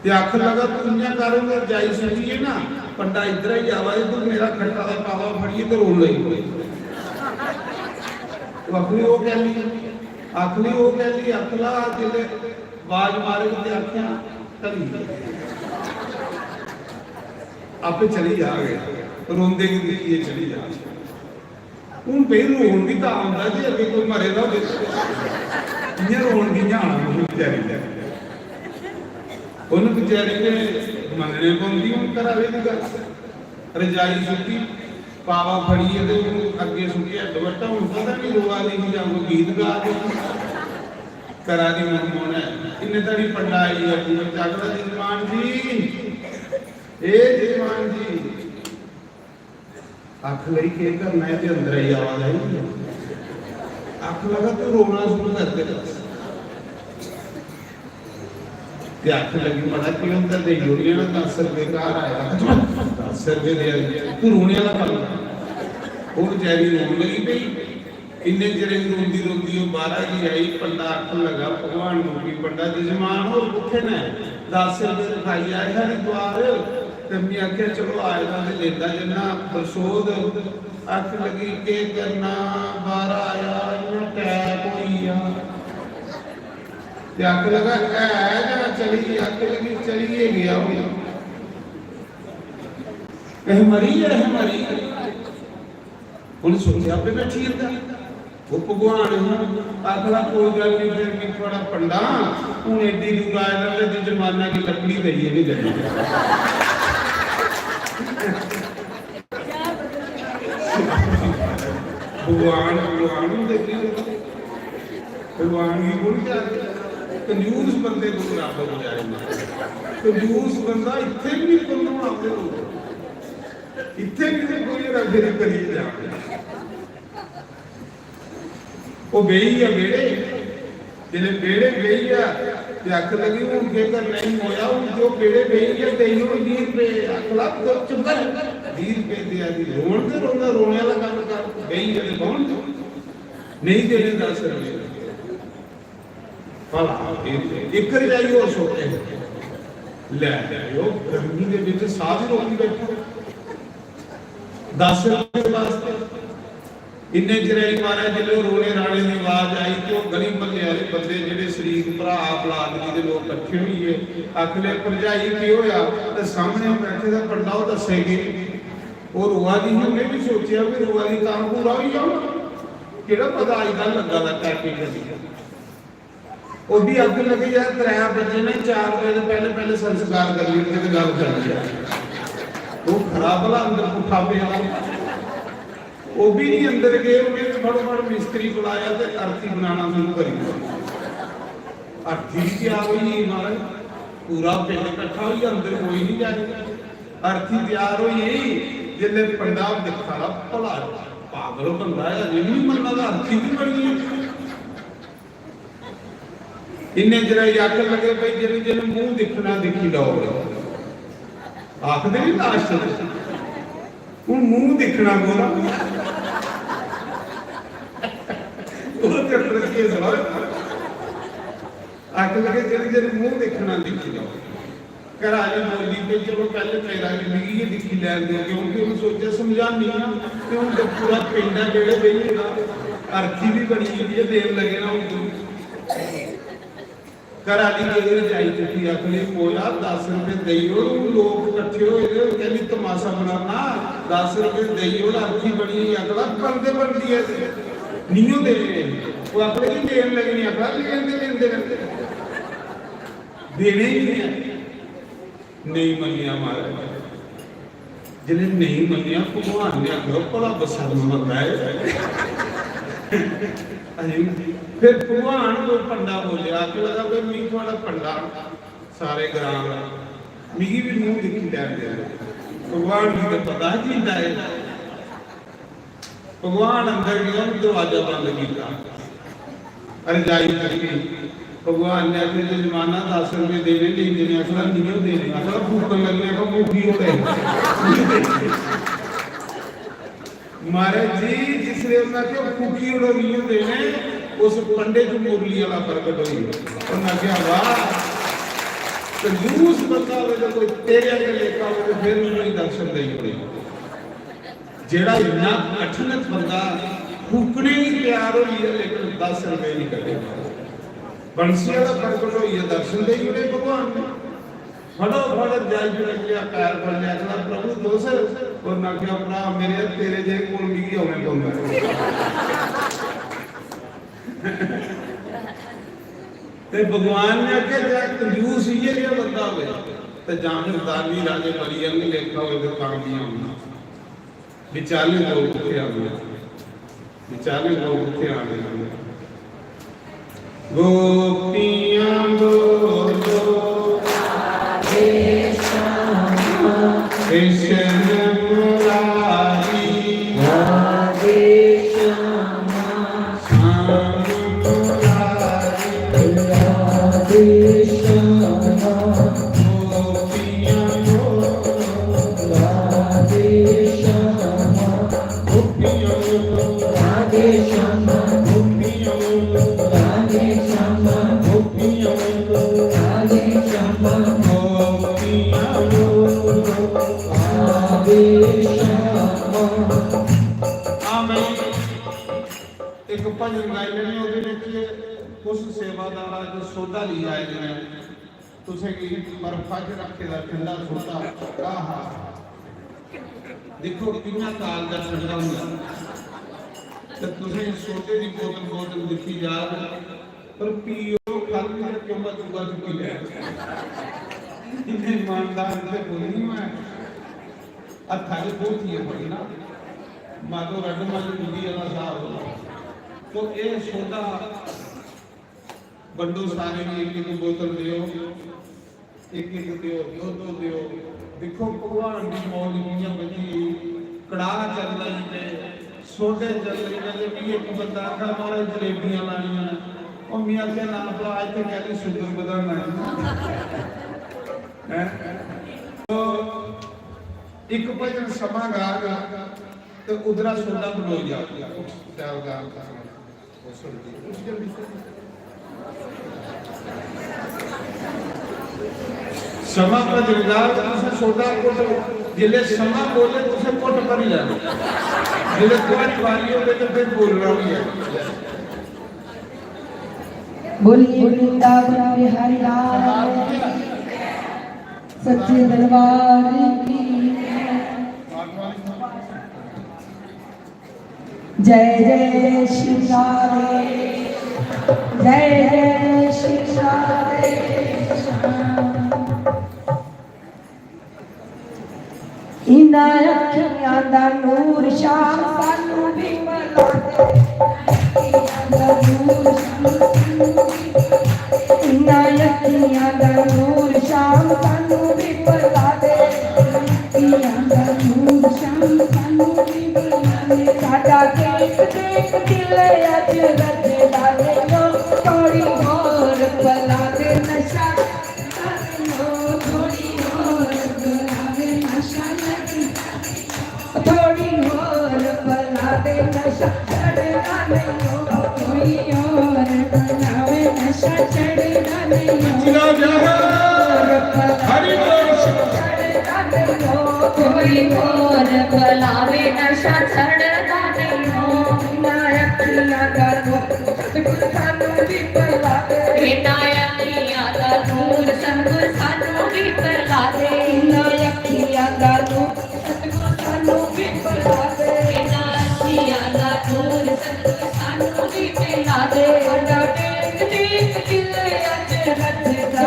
ते आखन लगा, "तू इ'यां कर, ओह् रजाई सुट्टियै ना, पंडा इद्धर आई आवा दे, तू मेरा खट्टा दा पावा फड़ियै ते रोन लगी पवे।" ओह् आखनी, "ओह् कैल्ली?" आखनी, "ओह् कैल्ली?" आखला, जिसलै बाज मारग ते आखेआं, "घली।" आपे चली जाग, रोंदे गी दिक्खियै चली जाग। हून भई रोन बी तां औंदा जे अग्गें कोई मरे दा होवे। इ'यां रोन कि'यां आना उस बेचारी ने? उन्न बेचारी ने मन्नने पौंदी हून घरै आह्ले दी गल्ल। रजाई सुट्टी, पावा फड़ियै ते हून अग्गें सुट्टेआ दपट्टा। हून पता निं रोआ दी ही जां कोई गीत गा दी ही। करा दी मनमोहन ऐ। इन्ने धड़ी पंडा आई गेआ, पूरा जागदा, "जजमान जी, ए जजमान जी।" आखन लगी, "केह् करना ऐ, ते अंदर आई आवा दा ई।" आखन लगा, "तू रोना शुरू कर दे बस।" ते आखन लगी, "मड़ा, केह् होंदा, देई ओड़ियां ना दस रपेऽ, घर आए दा, दस रपेऽ देआ दी, तू रोने आह्ला बंदा।" ओह् बेचारी रोन लगी पेई। इन्ने चिरे च रोंदी रोंदी ओह् बाह्रा गी आई। पंडा आखन लगा, भगवान रूपी पंडा, "जजमान होर कुत्थै न? दस रपेऽ लखाई आए हरिद्वार।" ते में आखेआ, "चलो, आए दा ते लेंदा जन्ना बरसोध।" आखन लगी, "केह् करना, बाह्रा आया, इ'यां attack होई गेआ।" ते आखन लगा, "है जां चली गेआ?" आखन लगी, "चली गै गेआ होई। एह् मरी, एह् मरी।" उ'नें सोचेआ, "आपे बैठी जंदा।" ओह् भगवान हा, आखदा, "कोई गल्ल निं, फिर में थुआढ़ा पंडा, हून एड्डी दूर आए दा ते जजमाना गी लकड़ी देइयै निं जन्ना।" भगवान, भगवान होंदे केह् होंदे? भगवान गी कु'न जाने? कंजूस बंदे को रब्ब बचाए। कंजूस बंदा इत्थै बी निं पुन्न होना ओह्दे कोल। इत्थै बी ते कोई रंग निं करियै जाना। ओह् बेही गेआ बेह्ड़े, जिसलै बेह्ड़े बेही गेआ ते आखन लगी, "हून केह् करना ई मोया, हून जो बेह्ड़े बेही गेआ, देई ओड़ बीह् रपेऽ।" आखन लग, "चुप कर, बीह् रपेऽ देआ दी, रोन ते रोंदा, रोने आह्ला कम्म कर, बेही गेआ ते बौह्न दे, नेईं देने दस रपेऽ।" भला इक रजाई होर सुट्टे। लै, ओह् गर्मी दे बिच साह् बी रोकी बैठा। दस रपेऽ वास्ते। इन्ने चिरै च महाराज जिसलै ओह् रोने राने दी आवाज आई ते ओह् गली म्हल्ले आह्ले बंदे जेह्ड़े शरीक भ्राऽ औलाद गी ते लोक कट्ठे होई गे। आखन लगे, "भरजाई केह् होआ?" ते सामनै बैठे दा पंडा ओह् दस्से गे। ओह् रोआ दी ही, उ'नें बी सोचेआ कि रोआ दी तां पूरा होई जाना। केह्ड़ा पता अजकल लग्गा दा टैपिंग करियै। ओह् बी आखन लगे, "यार, त्रै बजे ने, चार बजे दे पैह्ले, पैह्ले संस्कार करी ओड़दे ते गल्ल करी ओड़दे।" ओह् खरा भला अंदर पुट्ठा पेदा। ओह् बी निं अंदर गे, उ'नें ते फटोफट मिस्त्री बुलाया ते अर्थी बनाना शुरू करी दित्ता। अर्थी बी त्यार होई गेई, महाराज, पूरा पिंड कट्ठा होई गेआ, अंदर कोई निं जाए। अर्थी त्यार होई गेई, जिसलै पंडा दिक्खा दा, भला पागल बंदा ऐ, अजें बी निं मन्ना दा, अर्थी बी बनी गेआ। इन्ने चिरै च आखन लगे, "भाई, जिन्ने जिन्ने मूंह दिक्खना दिक्खी लैओ।" आखदे निं लास्ट च, "हून मूंह दिक्खना कोह्दा?" ओह् चक्कर केह् सनाओ। आखन लगे, "जिन्ने जिन्ने मूंह दिक्खना दिक्खी लैओ।" घरा आह्ली बोलदी, "ते चलो, पैह्ले तेरा गै, मिगी गै दिक्खी लैन देओ," क्योंकि उ'नें सोचेआ, "समझानी आं।" ते हून ते पूरा पिंड ऐ, जेह्ड़े बेही गेदा, अर्थी बी बनी गेदी ऐ, देन लगे ना हून। घरा आह्ली केह् रजाई चुक्की, आखनी, "मोया, दस रपेऽ देई ओड़।" हून लोक कट्ठे होए दे, कैह्ली तमाशा बनाना? "दस रपेऽ देई ओड़, अर्थी बनी गेई।" अगला, "बनदे बनदी ऐ, नियो देने।" ओह् आखन लगी, "देन लगे," निं आखना, "लेन दे, लेन दे, लेन दे।" देने ही नहीं है। नहीं मन्नेआ महाराज। जिन्हें नहीं मन्नेआ, भगवान ने आखेआ, "भला बसर्म बंदा है।" अजी, फिर भगवान कोई पंडा बोलेआ, आखन लगा, "भाई, मिगी थुआढ़ा पंडा सारे ग्रां दा, मिगी भी मूंह दिक्खी लैन दे।" भगवान गी ते पता है जींदा है। भगवान अंदर गेआ, उ'नें दरवाजा बंद कीता। रजाई चुक्की। भगवान ने आखेआ, "जजमाना, दस रपेऽ देने, नेईं देने?" आखदा, "नियो देने।" आखदा, फूकन लगे, आखदा, "फूकी ओड़े।" महाराज जी, जिसले उन्हें आखेआ, "फूकी ओड़ो, नियो देने," उस पंडे च मुरली आह्ला प्रगट होई गेआ। उन्हें आखेआ, "वाह, कंजूस बंदा होवे ते कोई तेरे आह्ले लेखा होवे ते फिर उन्हें दर्शन देई ओड़े।" जेह्ड़ा इन्ना कठिन बंदा फूकने गी त्यार होई गेआ, लेकिन दस रपेऽ निं कड्ढे। बंसी आह्ला प्रगट होइयै दर्शन देई ओड़े भगवान ने। फटोफट जाई निकलेआ, पैर फड़ी लेआ, आखदा, "प्रभु तुस?" उन्नै आखेआ, "भ्रा मेरे, तेरे जेह् कोल मिगी औने पौंदा ऐ।" ते भगवान ने आखेआ, "जेह्ड़ा कंजूस इ'यै जेहा बंदा होवे, ते जां फिर दानी राजे बलि आंगर लेखा होवे, ते तां बी औना।" विचाले लोक उत्थे आवे, विचाले लोक उत्थे आवे। गोपियां बोलो राधे श्यामा, कृष्ण मुरारी राधे श्यामा, श्याम मुरारी राधे श्यामा। गोपियां बोलो राधे श्यामा, गोपियां बोलो राधे श्यामा, गोपियां बोलो राधे श्यामा, गोपियां बोलो राधे श्यामा, गोपियां बोलो राधे श्यामा। हाँ भाई, एक भजन गाई लैने, ओह्दे विच कुछ सेवादार अज्ज सोडा लेई आए दे न। तुसें गी बर्फा च रक्खे दा ठंडा सोडा, आहा। दिक्खो कि'यां काल दा ठंडा होंदा। ते तुसें सोडे दी बोतल, बोतल दिक्खी जाग, पर पियो, खल बी रक्खेओ, मत चूहा चुक्की लै। इन्ने ईमानदार ते कोई निं होऐ। हत्था च बोतियां फड़ना, मातो रड्ड मल बुद्धि आह्ला स्हाब। तो एह् सोडा बंडो सारें गी, इक इक बोतल देओ, इक इक देओ, दो दो देओ। दिक्खो भगवान दी मौज कि'यां बधी गेई। कड़ाह चल लगी पे, सोडे चल लगी पे। ते मिगी इक बंदा आखा, "महाराज, जलेबियां लानियां न।" ओह् मियां आखेआ, "ना भ्रा, इत्थै कैह्ली sugar बधाना ऐ?" हैं? तो इक भजन समां गाग ते उद्धरा सोडा बंडोई जाग। शैल गाग। समां भजन दा ते तुसें सोडा घुट्ट, जिसलै समां बोले तुसें घुट्ट भरी लैना, जिसलै थुआढ़ी बारी होवे ते फिर बोलना बी ऐ। बोलिए वृंदावन बिहारी लाल की, सच्चे दरबार की। जय जय श्री राधे, जय जय श्री राधे श्याम। इन्ना अखियां दा नूर श्याम सानू भी मला दे। इन्ना अखियां दा नूर श्याम सानू भी मला दे। अखियां दा नूर श्याम सानू भी मला दे। साडा देख देख दिल अज रजदा रे लो, थोड़ी होर पला दे नशा। थोड़ी होर पला दे नशा। थोड़ी होर पला दे नशा, चढ़ ਚੜ੍ਹਦਾ ਨਹੀਂ ਹੋ। ਨਾ ਅੱਖੀਆਂ ਦਾ ਨੁਰ ਸਤਿਗੁਰ ਸਾਨੂੰ ਵੀ ਪਰਲਾ ਦੇ। ਨਾ ਅੱਖੀਆਂ ਦਾ ਨੁਰ ਸਤਿਗੁਰ ਸਾਨੂੰ ਵੀ ਪਰਲਾ ਦੇ। ਨਾ ਅੱਖੀਆਂ ਦਾ ਨੁਰ ਸਤਿਗੁਰ ਸਾਨੂੰ ਵੀ ਪਰਲਾ ਦੇ। ਨਾ ਅੱਖੀਆਂ ਦਾ ਨੁਰ ਸਤਿਗੁਰ ਸਾਨੂੰ ਵੀ ਪਰਲਾ ਦੇ। ਸਾਡਾ ਟੇਕ ਟੇਕ ਦਿਲ ਅੱਜ ਰੱਜਦਾ।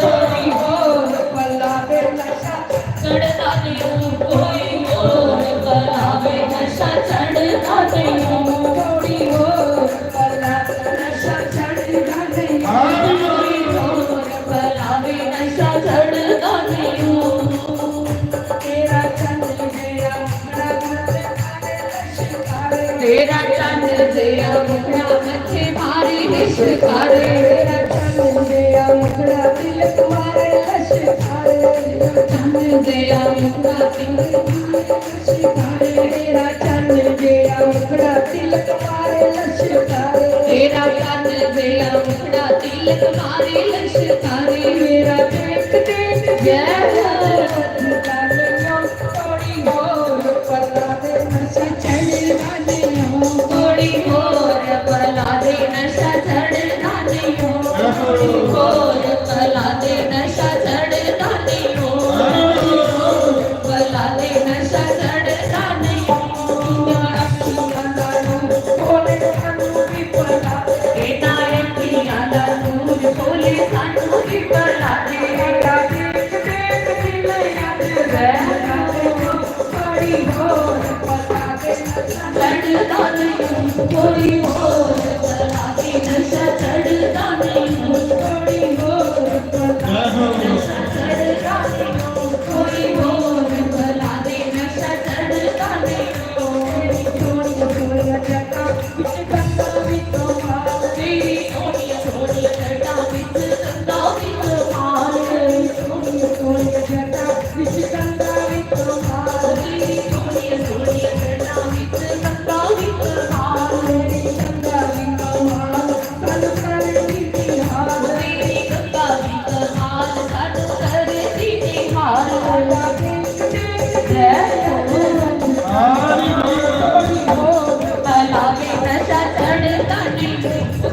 ਕੋਈ ਹੋਰ ਪਰਲਾ ਦੇ ਨਸ਼ਾ ਚੜ੍ਹਦਾ ਨਹੀਂ। ਕੋਈ ਹੋਰ ਪਰਲਾ ਵੇ ਨਸ਼ਾ ਚੜ੍ਹਦਾ ਨਹੀਂ। ਕੋਈ ਹੋਰ ਪਰਲਾ ਨਸ਼ਾ ਚੜ੍ਹਦਾ ਨਹੀਂ। ਕੋਈ ਹੋਰ ਪਰਲਾ ਵੇ ਨਸ਼ਾ ਚੜ੍ਹਦਾ ਨਹੀਂ। ਤੇਰਾ ਚੰਨ ਜਿਹਾ ਮੁਖੜਾ ਮੱਥੇ ਭਾਰੇ ਲਸ਼ਕਾਰੇ। ਤੇਰਾ ਚੰਨ ਜਿਹਾ ਮੁਖੜਾ ਮੱਥੇ ਭਾਰੇ ਲਸ਼ਕਾਰੇ। ਤੇਰਾ ਚੰਨ ਜਿਹਾ ਮੁਖੜਾ ਤਿਲਕ ਮਾਰੇ ਲਸ਼ਕਾਰੇ। ਤੇਰਾ ਚੰਨ ਜਿਹਾ ਮੁਖੜਾ ਤਿਲਕ ਮਾਰੇ ਲਸ਼ਕਾਰੇ। ਤੇਰਾ ਚੰਨ ਜਿਹਾ ਮੁਖੜਾ ਤਿਲਕ ਮਾਰੇ ਲਸ਼ਕਾਰੇ। ਤੇਰਾ ਚੰਨ ਜਿਹਾ ਮੁਖੜਾ ਤਿਲਕ ਮਾਰੇ ਲਸ਼ਕਾਰੇ। ਮੇਰਾ ਦੇਖ ਦੇਖ ਜੈ। ਥੋੜੀ ਹੋਰ ਪਰਲਾ ਦੇ ਨਸ਼ਾ ਚੜ੍ਹਦਾ ਨਹੀਂ। ਥੋੜੀ ਹੋਰ ਪਰਲਾ ਦੇ ਨਸ਼ਾ ਚੜ੍ਹਦਾ ਨਹੀਂ। ਥੋੜੀ ਹੋਰ ਪਰਲਾ ਦੇ ਨਸ਼ਾ ਚੜ੍ਹਦਾ ਨਹੀਂ। ਥੋੜੀ ਹੋਰ ਪਰਲਾ ਦੇ ਨਸ਼ਾ ਚੜ੍ਹਦਾ ਨਹੀਂ। ਨਾ ਅੱਖੀਆਂ ਦਾ ਨੁਰ ਖੋਲੇ ਸਾਨੂੰ ਵੀ ਪਰਲਾ ਦੇ। ਨਾ ਅੱਖੀਆਂ ਦਾ ਨੁਰ ਖੋਲੇ ਸਾਨੂੰ ਵੀ ਪਰਲਾ ਦੇ। ਦੇਖ ਦੇਖ ਦਿਲ ਅੱਜ ਰਹਿ। ਕੋਈ ਹੋਰ ਪਰਲਾ ਦੇ ਨਸ਼ਾ ਚੜ੍ਹਦਾ ਨਹੀਂ। ਕੋਈ ਹੋਰ ਪਰਲਾ ਦੇ ਨਸ਼ਾ ਚੜ੍ਹਦਾ ਨਹੀਂ। ਕੋਈ ਹੋਰ ਪਰਲਾ ਦੇ ਨਸ਼ਾ ਚੜ੍ਹਦਾ ਨਹੀਂ। ਕੋਈ ਹੋਰ ਪਰਲਾ ਦੇ ਨਸ਼ਾ ਚੜ੍ਹਦਾ ਨਹੀਂ। ਸੋਹਣੀਆਂ ਸੋਹਣੀਆਂ ਜੱਟਾਂ ਵਿੱਚ ਗੰਗਾ ਵੀ ਕਮਾਲ। ਤੇਰੀ ਸੋਹਣੀਆਂ ਸੋਹਣੀਆਂ ਜੱਟਾਂ ਵਿੱਚ ਗੰਗਾ ਵੀ ਕਮਾਲ। ਸੋਹਣੀਆਂ ਸੋਹਣੀਆਂ ਜੱਟਾਂ ਵਿੱਚ ਗੰਗਾ ਵੀ ਕਮਾਲ। ਤੇਰੀ ਸੋਹਣੀਆਂ ਸੋਹਣੀਆਂ ਜੱਟਾਂ ਵਿੱਚ ਗੰਗਾ ਵੀ ਕਮਾਲ। ਤੇਰੀ ਗੰਗਾ ਵੀ ਕਮਾਲ। ਸਾਨੂੰ ਕਰਦੀ ਨਿਹਾਲ। ਤੇਰੀ ਗੰਗਾ ਵੀ ਕਮਾਲ, ਸਾਨੂੰ ਕਰਦੀ ਨਿਹਾਲ। ਸਾਡਾ ਦੇਖ ਦੇਖ ਜੈ। ਕੋਈ ਹੋਰ ਪਰਲਾ ਵੇ ਨਸ਼ਾ ਚੜ੍ਹਦਾ ਨਹੀਂ।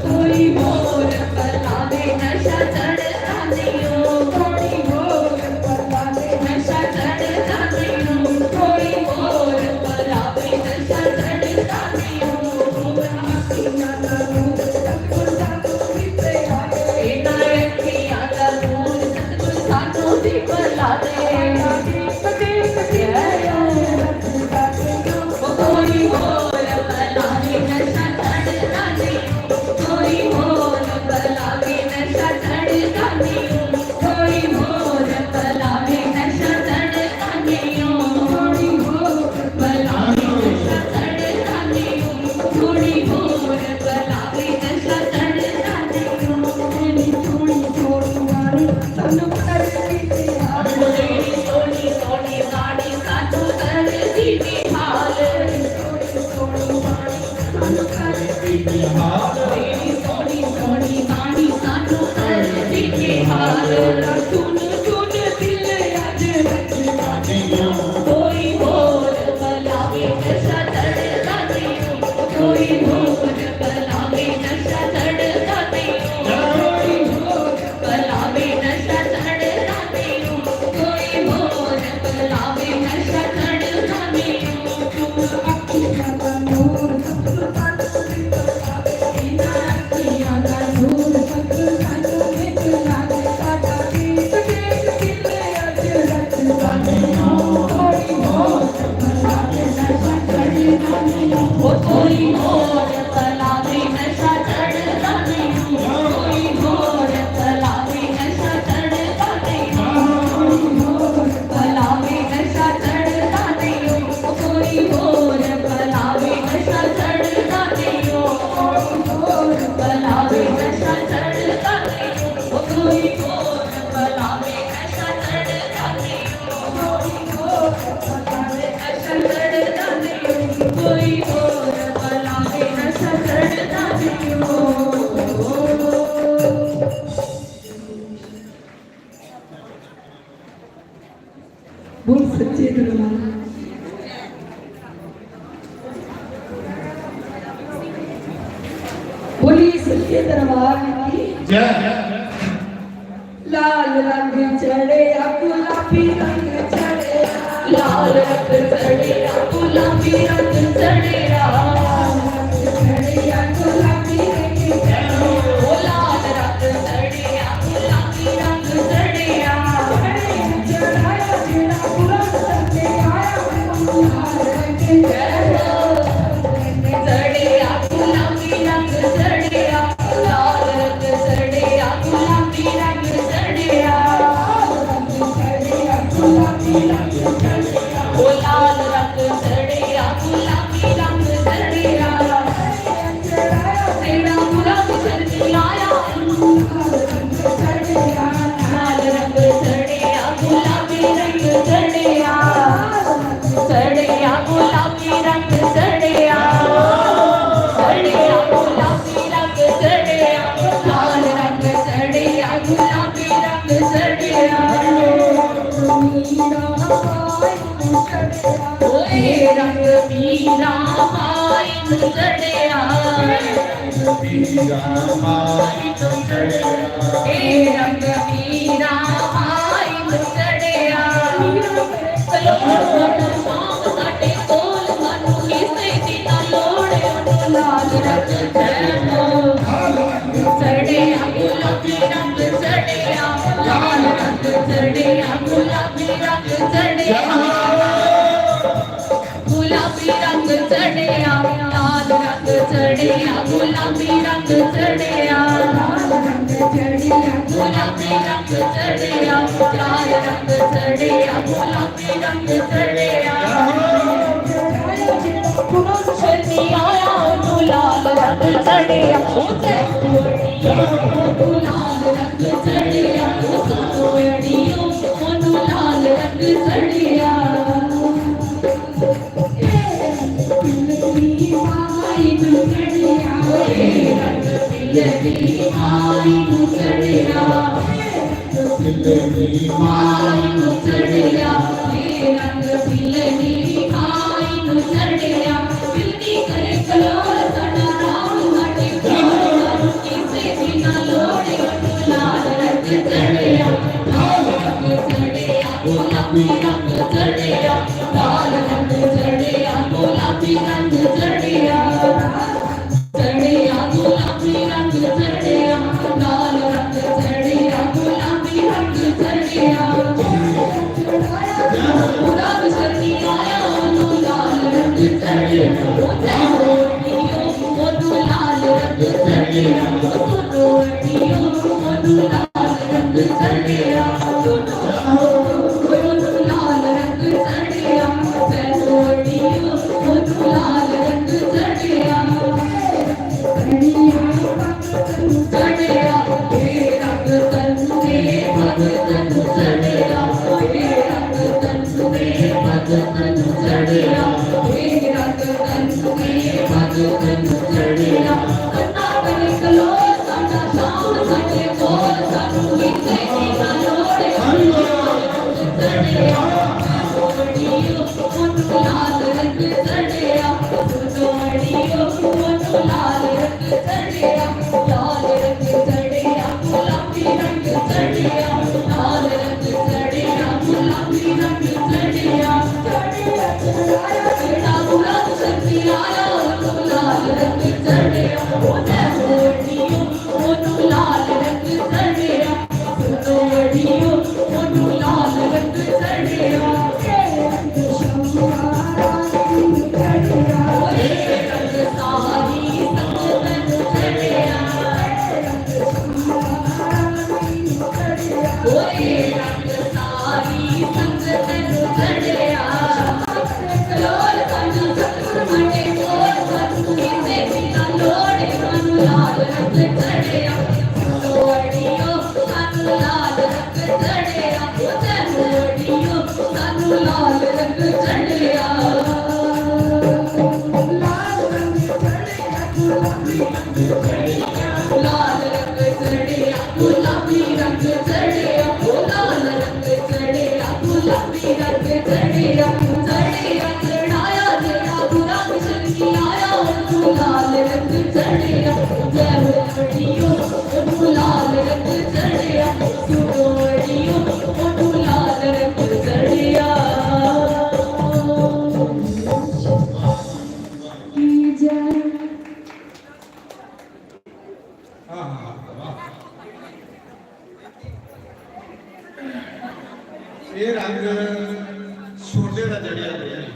ਕੋਈ ਹੋਰ ਪਰਲਾ ਵੇ ਨਸ਼ਾ ਚੜ੍ਹਦਾ ਨਹੀਂ। ਕੋਈ ਹੋਰ ਪਰਲਾ ਵੇ ਨਸ਼ਾ ਚੜ੍ਹਦਾ ਨਹੀਂ। ਕੋਈ ਹੋਰ ਪਰਲਾ ਵੇ ਨਸ਼ਾ ਚੜ੍ਹਦਾ ਨਹੀਂ। बोलिए सच्चे दरबार की। जय। लाल रंग चढ़िया, गुलाबी रंग चढ़िया। लाल रंग चढ़िया, गुलाबी रंग चढ़िया। चढ़िया, गुलाबी रंग चढ़िया। ओ लाल रंग चढ़िया, गुलाबी रंग चढ़िया। चढ़ाया जेड़ा पूरा करके आया, लाल रंग चढ़िया। चढ़िया, गुलाबी रंग चढ़िया। लाल रंग चढ़िया, गुलाबी रंग चढ़िया। ओ लाल रंग चढ़िया, गुलाबी रंग चढ़िया। तेरा गुलाबी चढ़ आया। लाल रंग चढ़िया, गुलाबी रंग चढ़िया। चढ़िया, गुलाबी रंग चढ़िया। चढ़िया, गुलाबी रंग चढ़िया। लाल रंग चढ़िया, गुलाबी रंग चढ़िया। ओए रंग पीला माई तू चढ़िया। पीला माई तू चढ़िया। ए रंग पीला माई तू चढ़िया। कलोड़ बड़ा शाम साडे कोल, सानू किसे दी ना लोड़, ओनू लाल रंग चढ़ो। चढ़िया, गुलाबी रंग चढ़िया। लाल रंग चढ़िया, गुलाबी रंग चढ़िया। गुलाबी रंग चढ़िया, लाल रंग चढ़िया, गुलाबी रंग चढ़िया। लाल रंग चढ़िया, गुलाबी रंग चढ़िया। लाल रंग चढ़िया, गुलाबी रंग चढ़िया। शर्मी आया, ओनू लाल रंग चढ़िया। ओनू लाल रंग चढ़िया, ओनू लाल रंग चढ़िया। लाल रंग चढ़िया, जय हो अड़ियो, ओनू लाल रंग चढ़िया, सुनो अड़ियो, ओनू लाल रंग चढ़िया। की जय। हाँ, हाँ, हाँ, वाह। ये रंग छोटे दा जड़िया कोई नहीं।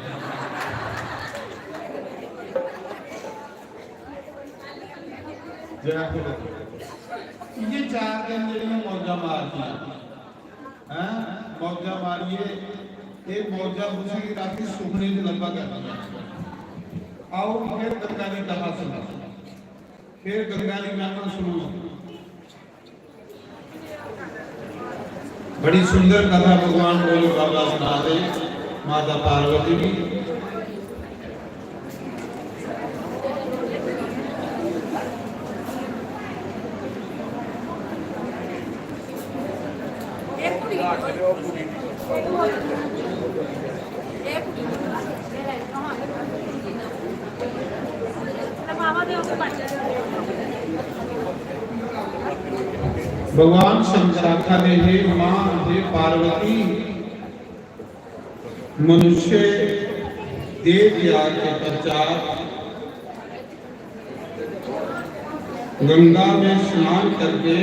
जरा थोड़ा। ये चार दिन जेह्ड़ियां मौजां मारदियां, हैं? मौजां मारियै ये मौजां तुसेंगी रातीं सुखने च लब्भा करदियां। आओ, फिर गंगा दी कथा सुनो, फिर गंगा दी महिमा सुनो। बड़ी सुंदर कथा भगवान बोले बाबा सुना दे, माता पार्वती की। भगवान शंकर आखा दे, हे मां, हे पार्वती, मनुष्य देह त्याग के पश्चात गंगा में स्नान करके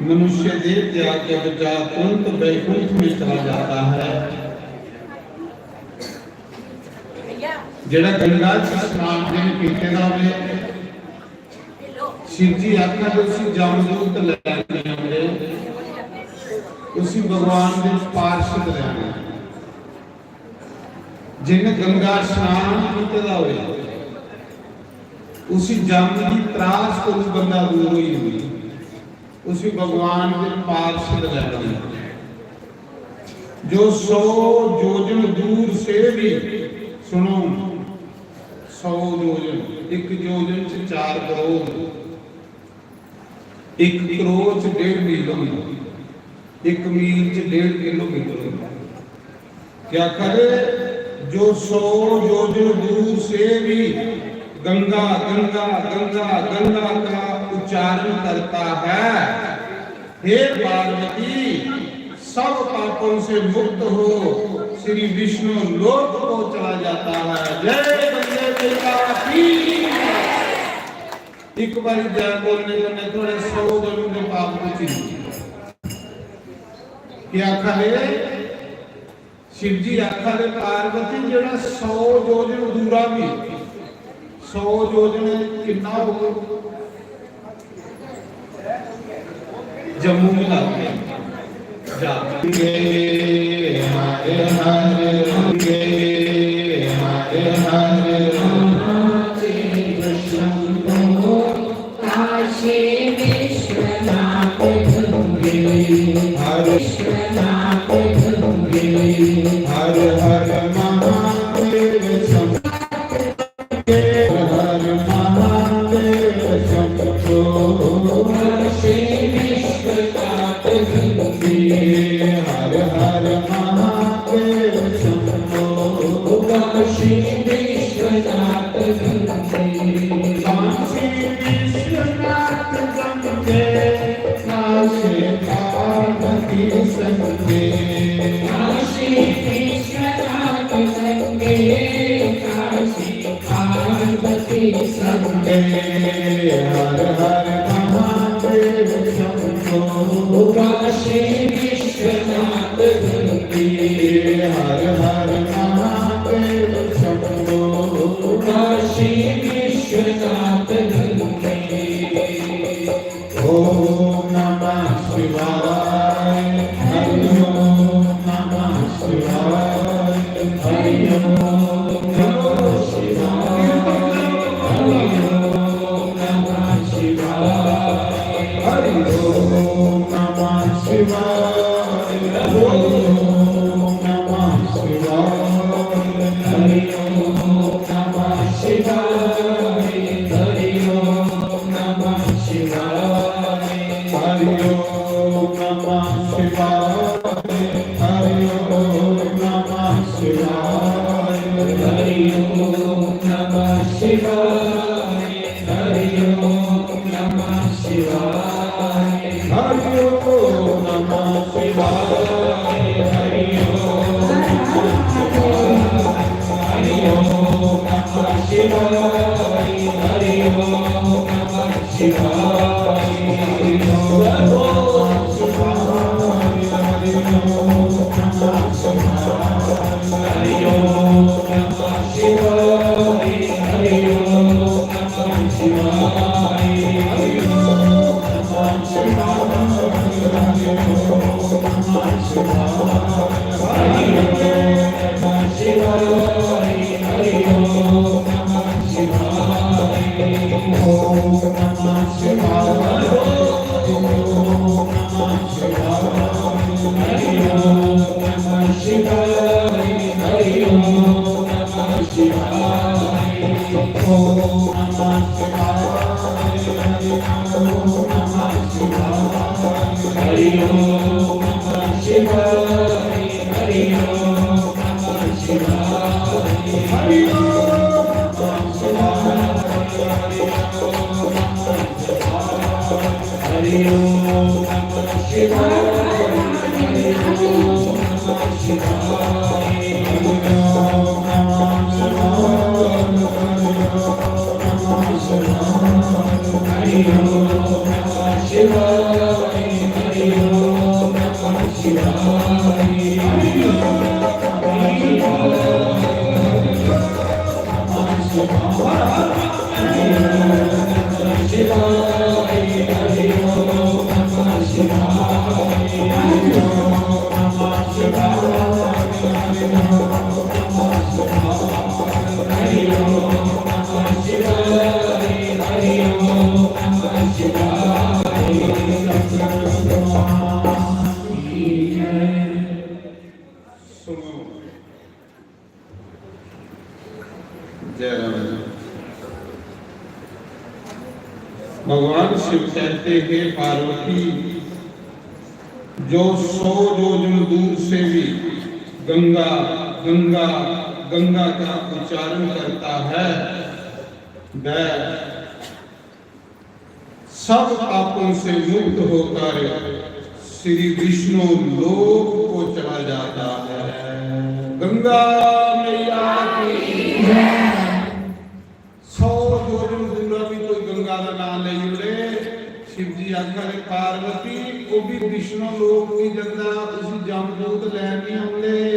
मनुष्य देह त्याग के पश्चात तुरंत वैकुंठ में चला जाता है। जेड़ा गंगा च स्नान जिन कीते दा होवे, शिव जी आखा दे उसी जमदूत लैने औंदे, उसी भगवान दे पार्षद लैने। जिन गंगा स्नान कीते दा होवे, उसी जम दी त्रास कोलू बंदा दूर होई जंदी। उसी भगवान दे पार्षद लैने। जो सौ जोजन दूर से भी, सुनो, सौ जोजन, एक जोजन च चार करोड़, एक करोड़ च डेढ़ मील होंदा, एक मील च डेढ़ किलोमीटर होंदा। क्या करे, जो सौ योजन दूर से भी गंगा, गंगा, गंगा, गंगा का उच्चारण करता है, हे पार्वती, सब पापों से मुक्त हो, श्री विष्णु लोक को चला जाता है। जय गंगे मैया की। एक बारी जय बोलने कन्नै थोड़े सौ जन्म के पाप कुछ नहीं। क्या आखा है? शिव जी आखा दे, पार्वती जेड़ा सौ योजन दूरा भी, सौ योजन किन्ना हो? जम्मू भी लग गए। जा। हर हर गंगे, हर हर महादेव शंभो। काशी विश्वनाथ गंगे, हर विश्वनाथ गंगे, हर हर महादेव शंभो। हर हर महादेव शंभो। काशी विश्वनाथ गंगे, हर हर महादेव शंभो। काशी विश्वनाथ गंगे। काशी विश्वनाथ गंगे, काशी पार्वती संगे। काशी विश्वनाथ गंगे, काशी पार्वती संगे। हर हर महादेव शंभो। काशी विश्वनाथ गंगे, हर हर महादेव शंभो। काशी विश्वनाथ गंगे। ओम नमः शिवाय। हरि ओम नमः शिवाय। हरि ओम नमः शिवाय। हरि ओम नमः शिवाय। हरि ओम नमः शिवाय। ओम नमः शिवाय। हरि ओम नमः शिवाय। हरि ओम नमः शिवाय। जय राम। भगवान शिव कहते हैं, पार्वती, जो सौ योजन दूर से भी गंगा, गंगा, गंगा का उच्चारण करता है, वह सब पापों से मुक्त होकर श्री विष्णु लोक को चला जाता है। गंगा मैया की जय। सौ जोजन दूरा भी कोई गंगा का नाम ले ले, शिव जी आखा ने, पार्वती, वो भी विष्णु लोक नहीं जाता, उसी जमदूत लैन नहीं आते,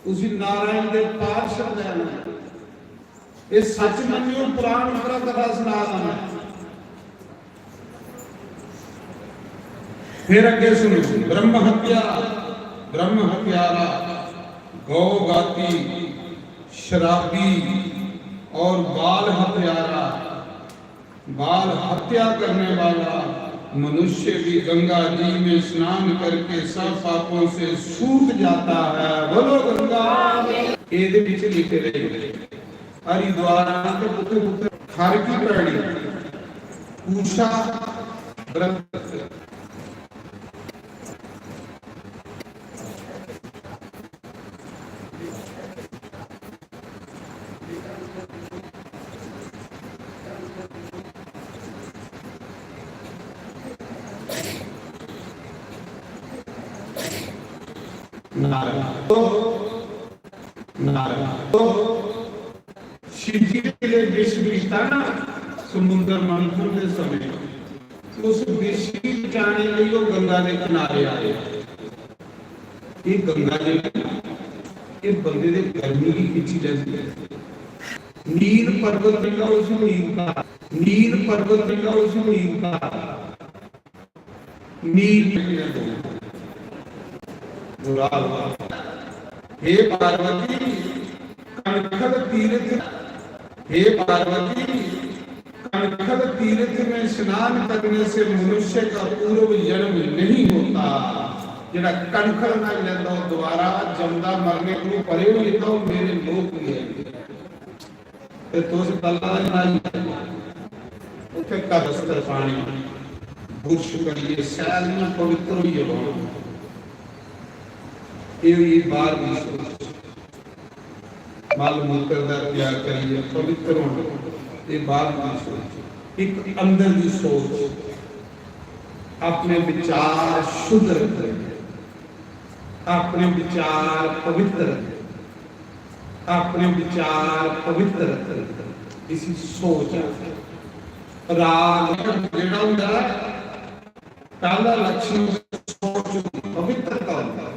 उसी नारायण के पार्षद लैन आते। ये सच मन्नियो, पुराण उप्परा कथा सुना दा मैं। फिर अगे सुनो, ब्रह्म हत्या, ब्रह्म हत्यारा, गौ घाती, शराबी और बाल हत्यारा, बाल हत्या करने वाला मनुष्य भी गंगा जी में स्नान करके सब पापों से सूख जाता है। बोलो गंगा। ਇਹਦੇ ਵਿੱਚ ਲਿਖੇ ਰਹੇ। हरिद्वार के पुत्र पुत्र हर की प्राणी पूषा व्रत। नारायण। नारायण। शिव जी के लिए विष पीता ना समुद्र मंथन के समय, उस विष की बचाने लिए वो गंगा के किनारे आए। ये गंगा जी, ये बंदे दे गर्मी की खिंची जाती है। नील पर्वत का उस नील का, नील पर्वत का उस नील का। नील। बुरा हुआ। हे पार्वती, कणखल तीर्थ, हे पार्वती, कणखल तीर्थ में स्नान करने से मनुष्य का पूर्व जन्म नहीं होता। ਜਿਹੜਾ ਕਣਖਲ ਨਾਲ ਲੈਂਦਾ ਉਹ ਦੁਬਾਰਾ ਜੰਮਦਾ ਮਰਨੇ ਨੂੰ ਪਰੇ ਹੋ ਜਾਂਦਾ, ਉਹ ਮੇਰੇ ਲੋਕ ਵੀ ਹੈ। ਤੇ ਤੁਸੀਂ ਬਲਾ ਨਾਲ ਉੱਥੇ ਕਾ ਦਸਤਰ ਪਾਣੀ ਬੁਰਸ਼ ਕਰੀਏ, ਸੈਲ ਨੂੰ ਪਵਿੱਤਰ ਹੋਈਏ। ਇਹ ਵੀ ਬਾਹਰ ਦੀ ਸੋਚ। ਮਲ ਮੂਤਰ ਦਾ ਤਿਆਗ ਕਰੀਏ, ਪਵਿੱਤਰ ਹੋਣਾ। ਇਹ ਬਾਹਰ ਦੀ ਸੋਚ। ਇੱਕ ਅੰਦਰ ਦੀ ਸੋਚ, ਆਪਣੇ ਵਿਚਾਰ ਸ਼ੁੱਧ ਰੱਖੋ, ਆਪਣੇ ਵਿਚਾਰ ਪਵਿੱਤਰ ਰੱਖੋ। अपने विचार पवित्र रखन, इसी सोच आखदे। राग जेह्ड़ा होंदा ऐ, पैह्ला लक्षण सोच होंदी, पवित्रता होंदी।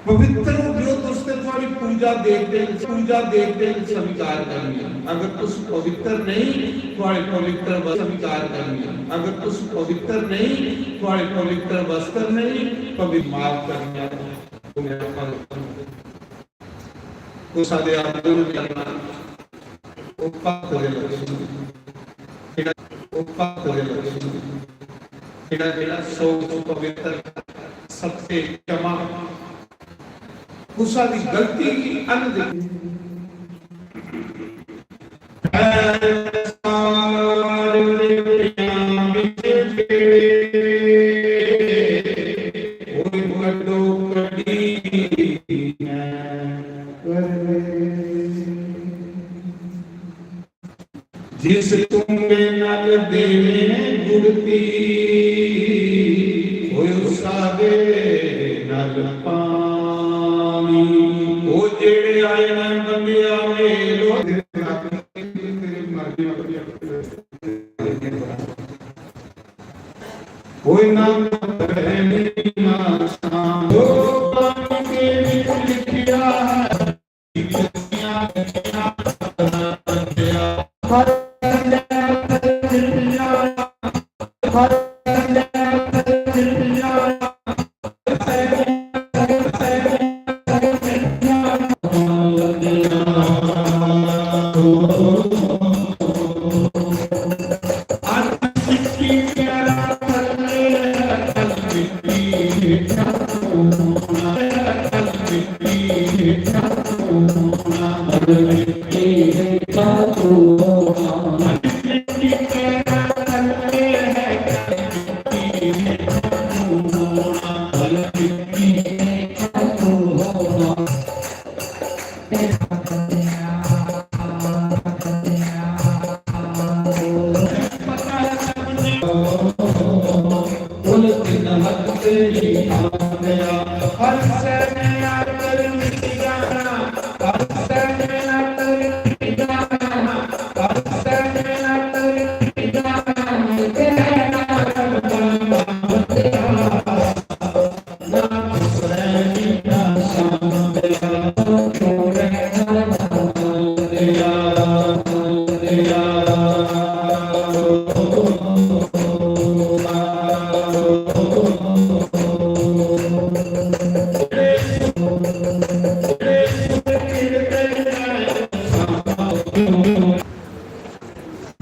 पवित्र होंदे ओ तुस ते थुआड़ी पूजा देवते, पूजा देवते स्वीकार करनी ऐ। अगर तुस पवित्र नहीं, थुआड़े पवित्र वस्त्र स्वीकार करनी ऐ। अगर तुस पवित्र नहीं, थुआड़े पवित्र वस्त्र नहीं, पवित्र माफ करनी ऐ। कुसै दे आदर करना, ओह् भक्त दे लक्षण। जेह्ड़ा, ओह् भक्त दे लक्षण। जेह्ड़ा, जेह्ड़ा सोच पवित्र, सत्य, क्षमा, कुसै दी गलती गी अनदेखी। जिस चुंबे नल देवे गुड़ती, होयो सादे नल पानी। ओ जेड़े आए न बंदिया मेलो। कोई ना रहनी ना शाम। ओ पानी के विच लिखिया है।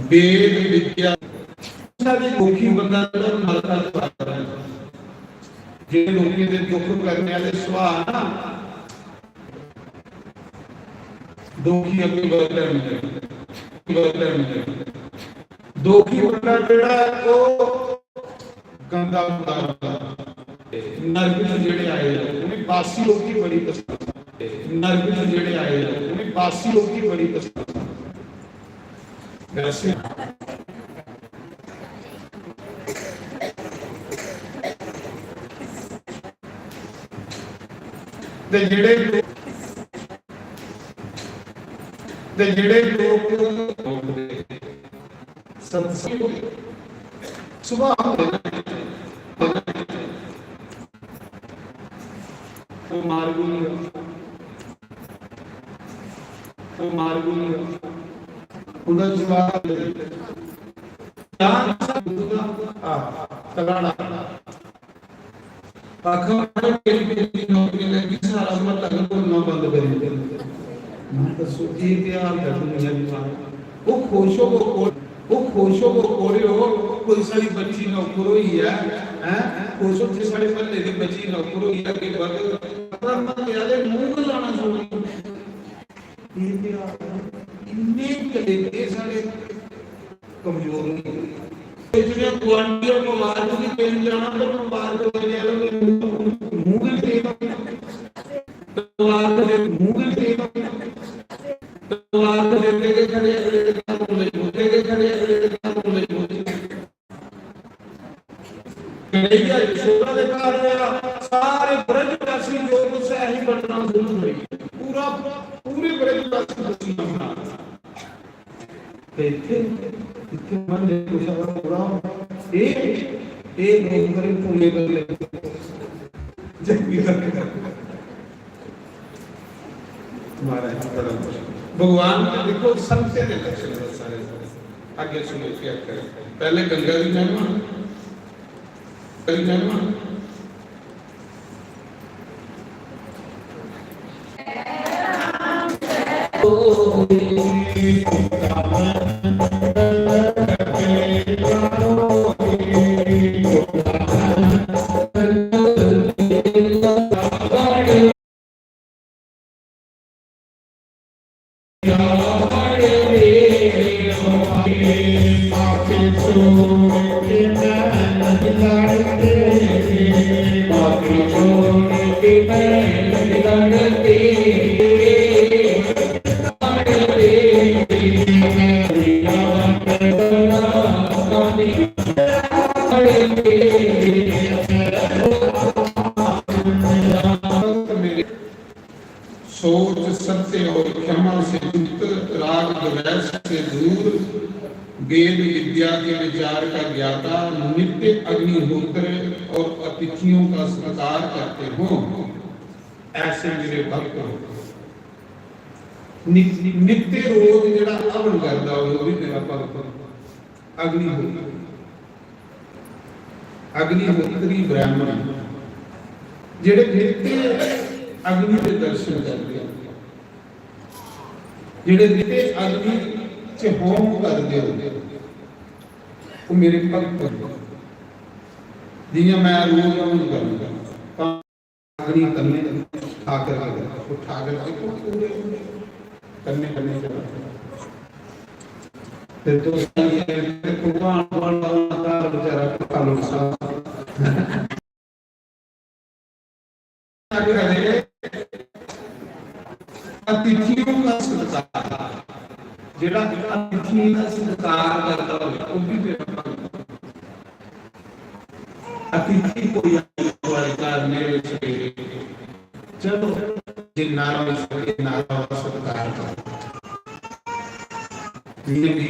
वेद विद्या साढ़े दुखी बंदा जेह्ड़ा नरक दा द्वार है। जे लोकें दे दुख करने वाले सुभाऽ ना, दुखी अपनी बदले में, बदले में। दुखी बंदा जेह्ड़ा ऐ, ओह् गंदा बंदा। नरक च जेह्ड़े आए, उ'नें बासी लोकी बड़ी पसंद। नरक च जेह्ड़े आए, उ'नें बासी लोकी बड़ी पसंद। वैसे ते जेह्ड़े लोक, ते जेह्ड़े लोक सत्संग सुभाऽ होंदे न, ओह् मार्ग नहीं, ओह् मार्ग नहीं। उं'दा जवाब है, जान आ, तगड़ा। आखा, "मेरी बेटी नौकरी लगी, सारा म्हल्ला गै बोलना बंद करी दिंदा।" मैं दस्सो, एह् ते हाल ऐ दुनिया दी मार। ओह् खुश होवो, कोल-, ओह् खुश होवो, कोले हो, कोई साढ़ी बच्ची नौकर होई ऐ, हैं? खुश हो जे साढ़े म्हल्ले दी बच्ची नौकर होई ऐ, अग्गें बध। अपना म्हल्ले आह्ले मूंह गै लाना छोड़ी। एह् ते हाल ऐ। इन्ने कलेजे साढ़े कमजोर नहीं। ते जि'यां गुआंढियों मुबारक दी देन जाना, तो मुबारक देने वाले मुंह भी देना, मुबारक दे, मुंह भी देना, मुबारक देते के खड़े अगले के काम में, देते के खड़े अगले के काम में। कन्हैया यशोदा दे घर होया, सारे ब्रज वासी जो जरूर करिए। पूरा, पूरे ब्रज का दर्शन बना। ते इत्थै, इत्थै मन दे कुछ और पूरा, ए, ए लोग करे पूरे कर ले। जय महाराज, बड़ा कुछ। भगवान ने देखो, संतें दे लक्षण बहुत सारे। आगे सुनो क्या करें। पहले गंगा दी महिमा, गंगा दी महिमा। सोच सत्य और क्षमा से युक्त, राग द्वेष से दूर, वेद विद्या के विचार का ज्ञाता, नित्य अग्निहोत्र और अतिथियों का सत्कार करते हो, ऐसे मेरे भक्त हो। नि-, नित्य रोज जेड़ा हवन करदा होवे, ओह भी मेरा भक्त। अग्निहोत्री, अग्निहोत्री ब्राह्मण, जेड़े नित्य अग्नि दे दर्शन करदे हो, जेड़े नित्य अग्नि च होम करदे हो, ओह मेरे भक्त न। जियां मैं रोज हवन करदा, अग्नि कन्ने ठाकर के, वो ठाकर के को पूरे कन्ने, कन्ने चला। फिर तो सही है, फिर भगवान वाला घर बेचारा पक्का नुकसान। अतिथियों का सत्कार, जेड़ा अतिथियों का सत्कार करता हो, वो भी मेरा भक्त। अतिथि कोई आए हमारे घर मेरे सवेरे, चलो, जिन्ना हो सके, नारा सत्कार करो। ये भी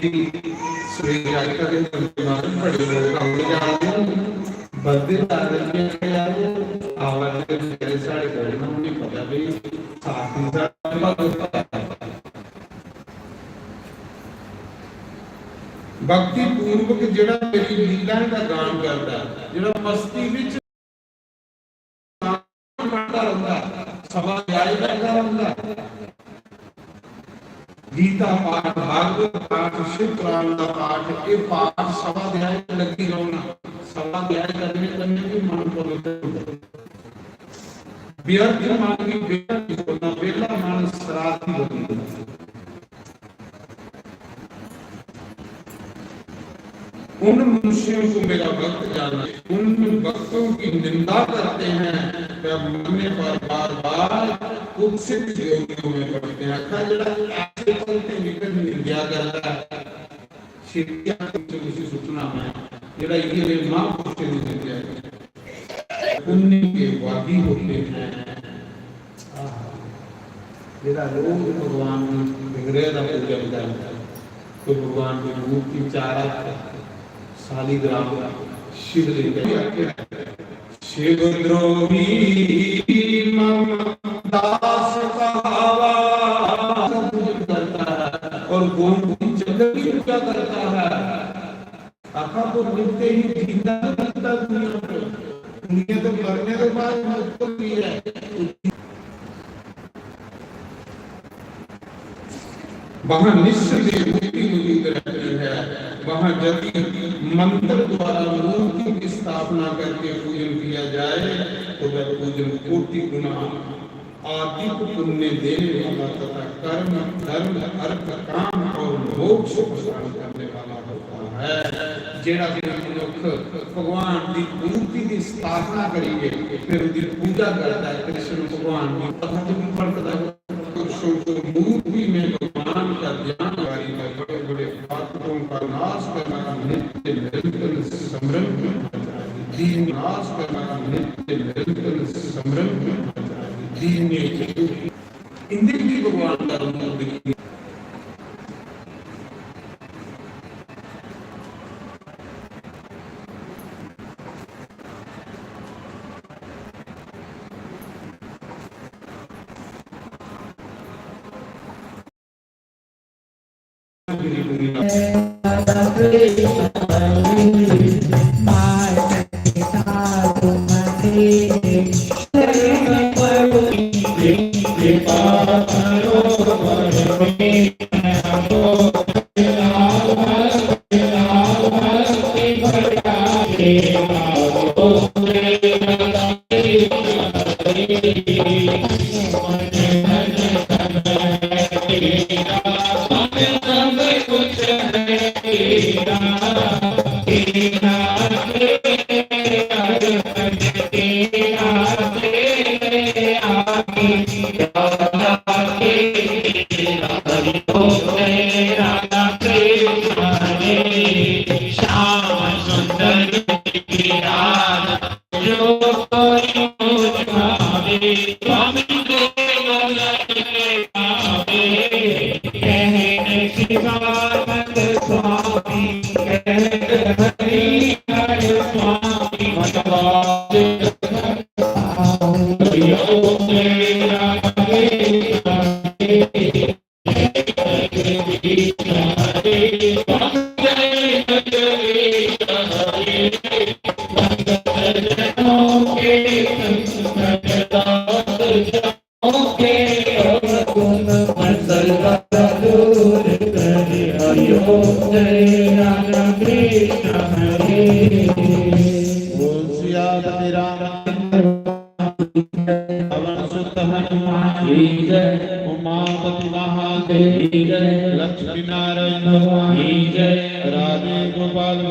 सवेरे आए करें, तो हमारे बड़े लोग आते जाते हैं, बंदे आ रहे हैं, आवाज मेरे सारे घर में उन्हें पता भी साथ ही साथ भक्ति पूर्वक जेड़ा मेरी लीला का गान करता है, जेड़ा मस्ती विच गान करता रहंदा है, सवा ध्याय करता रहंदा है। गीता पाठ, भागवत पाठ, शिव पुराण का पाठ, ये पाठ सवा ध्याय लगी रहना, सवा ध्याय करने करने भी मन पवित्र होता है। व्यर्थ मन की व्यर्थ होना, वेला मन श्राद्धी बनी होता है। उन मनुष्यों को मेरा भक्त जाना, उन भक्तों की निंदा करते हैं, वह मरने पर बार बार कुत्सित योनियों में पड़ते हैं। अखा जेड़ा ऐसे पलते निकट निंदा करता है, शिक्षा कुछ उसी सूचना में जेड़ा ये रे महापुरुष ने निंदा करता है। पुण्य के वादी होते हैं। आहा। जेड़ा रोज भगवान दी विग्रह दा पूजन करदा है, कोई भगवान दी मूर्ति, चार हत्थ, शालिग्राम, शिवलिंग, शिव द्रोही मम दास कहावा, पूजन करता है और गौ की जंगल की पूजा करता है। आखा तो नित्य ही जीता जीता दुनिया में, दुनिया तो मरने के बाद मुक्त हुई है। वहां निश्चल मूर्ति मौजूद रहती है, वहां यदि मंत्र द्वारा मूर्ति की स्थापना करके पूजन किया जाए तो वह पूजन कोटि गुना अधिक पुण्य देने वाला तथा कर्म, धर्म, अर्थ, काम और मोक्ष प्रदान करने वाला होता है। जेड़ा कोई मनुख भगवान की मूर्ति की स्थापना करिए, फिर उसकी पूजा करता है, कृष्ण भगवान की कथा तो भी पढ़ता है। पुरुषों को मूर्ति में भगवान का ध्यान करी, बड़े बड़े पातकों का नाश करना नित्य निरंतर स्मरण करना चाहिए। दीन नाश करना नित्य निरंतर स्मरण करना चाहिए। दीन में इंद्र भी भगवान का रूप दिखी। बोल सियापति रामचंद्र पवन सुत हनुमान की जय। उमापति महादेव की जय। लक्ष्मी नारायण भगवान की जय। राधे गोपाल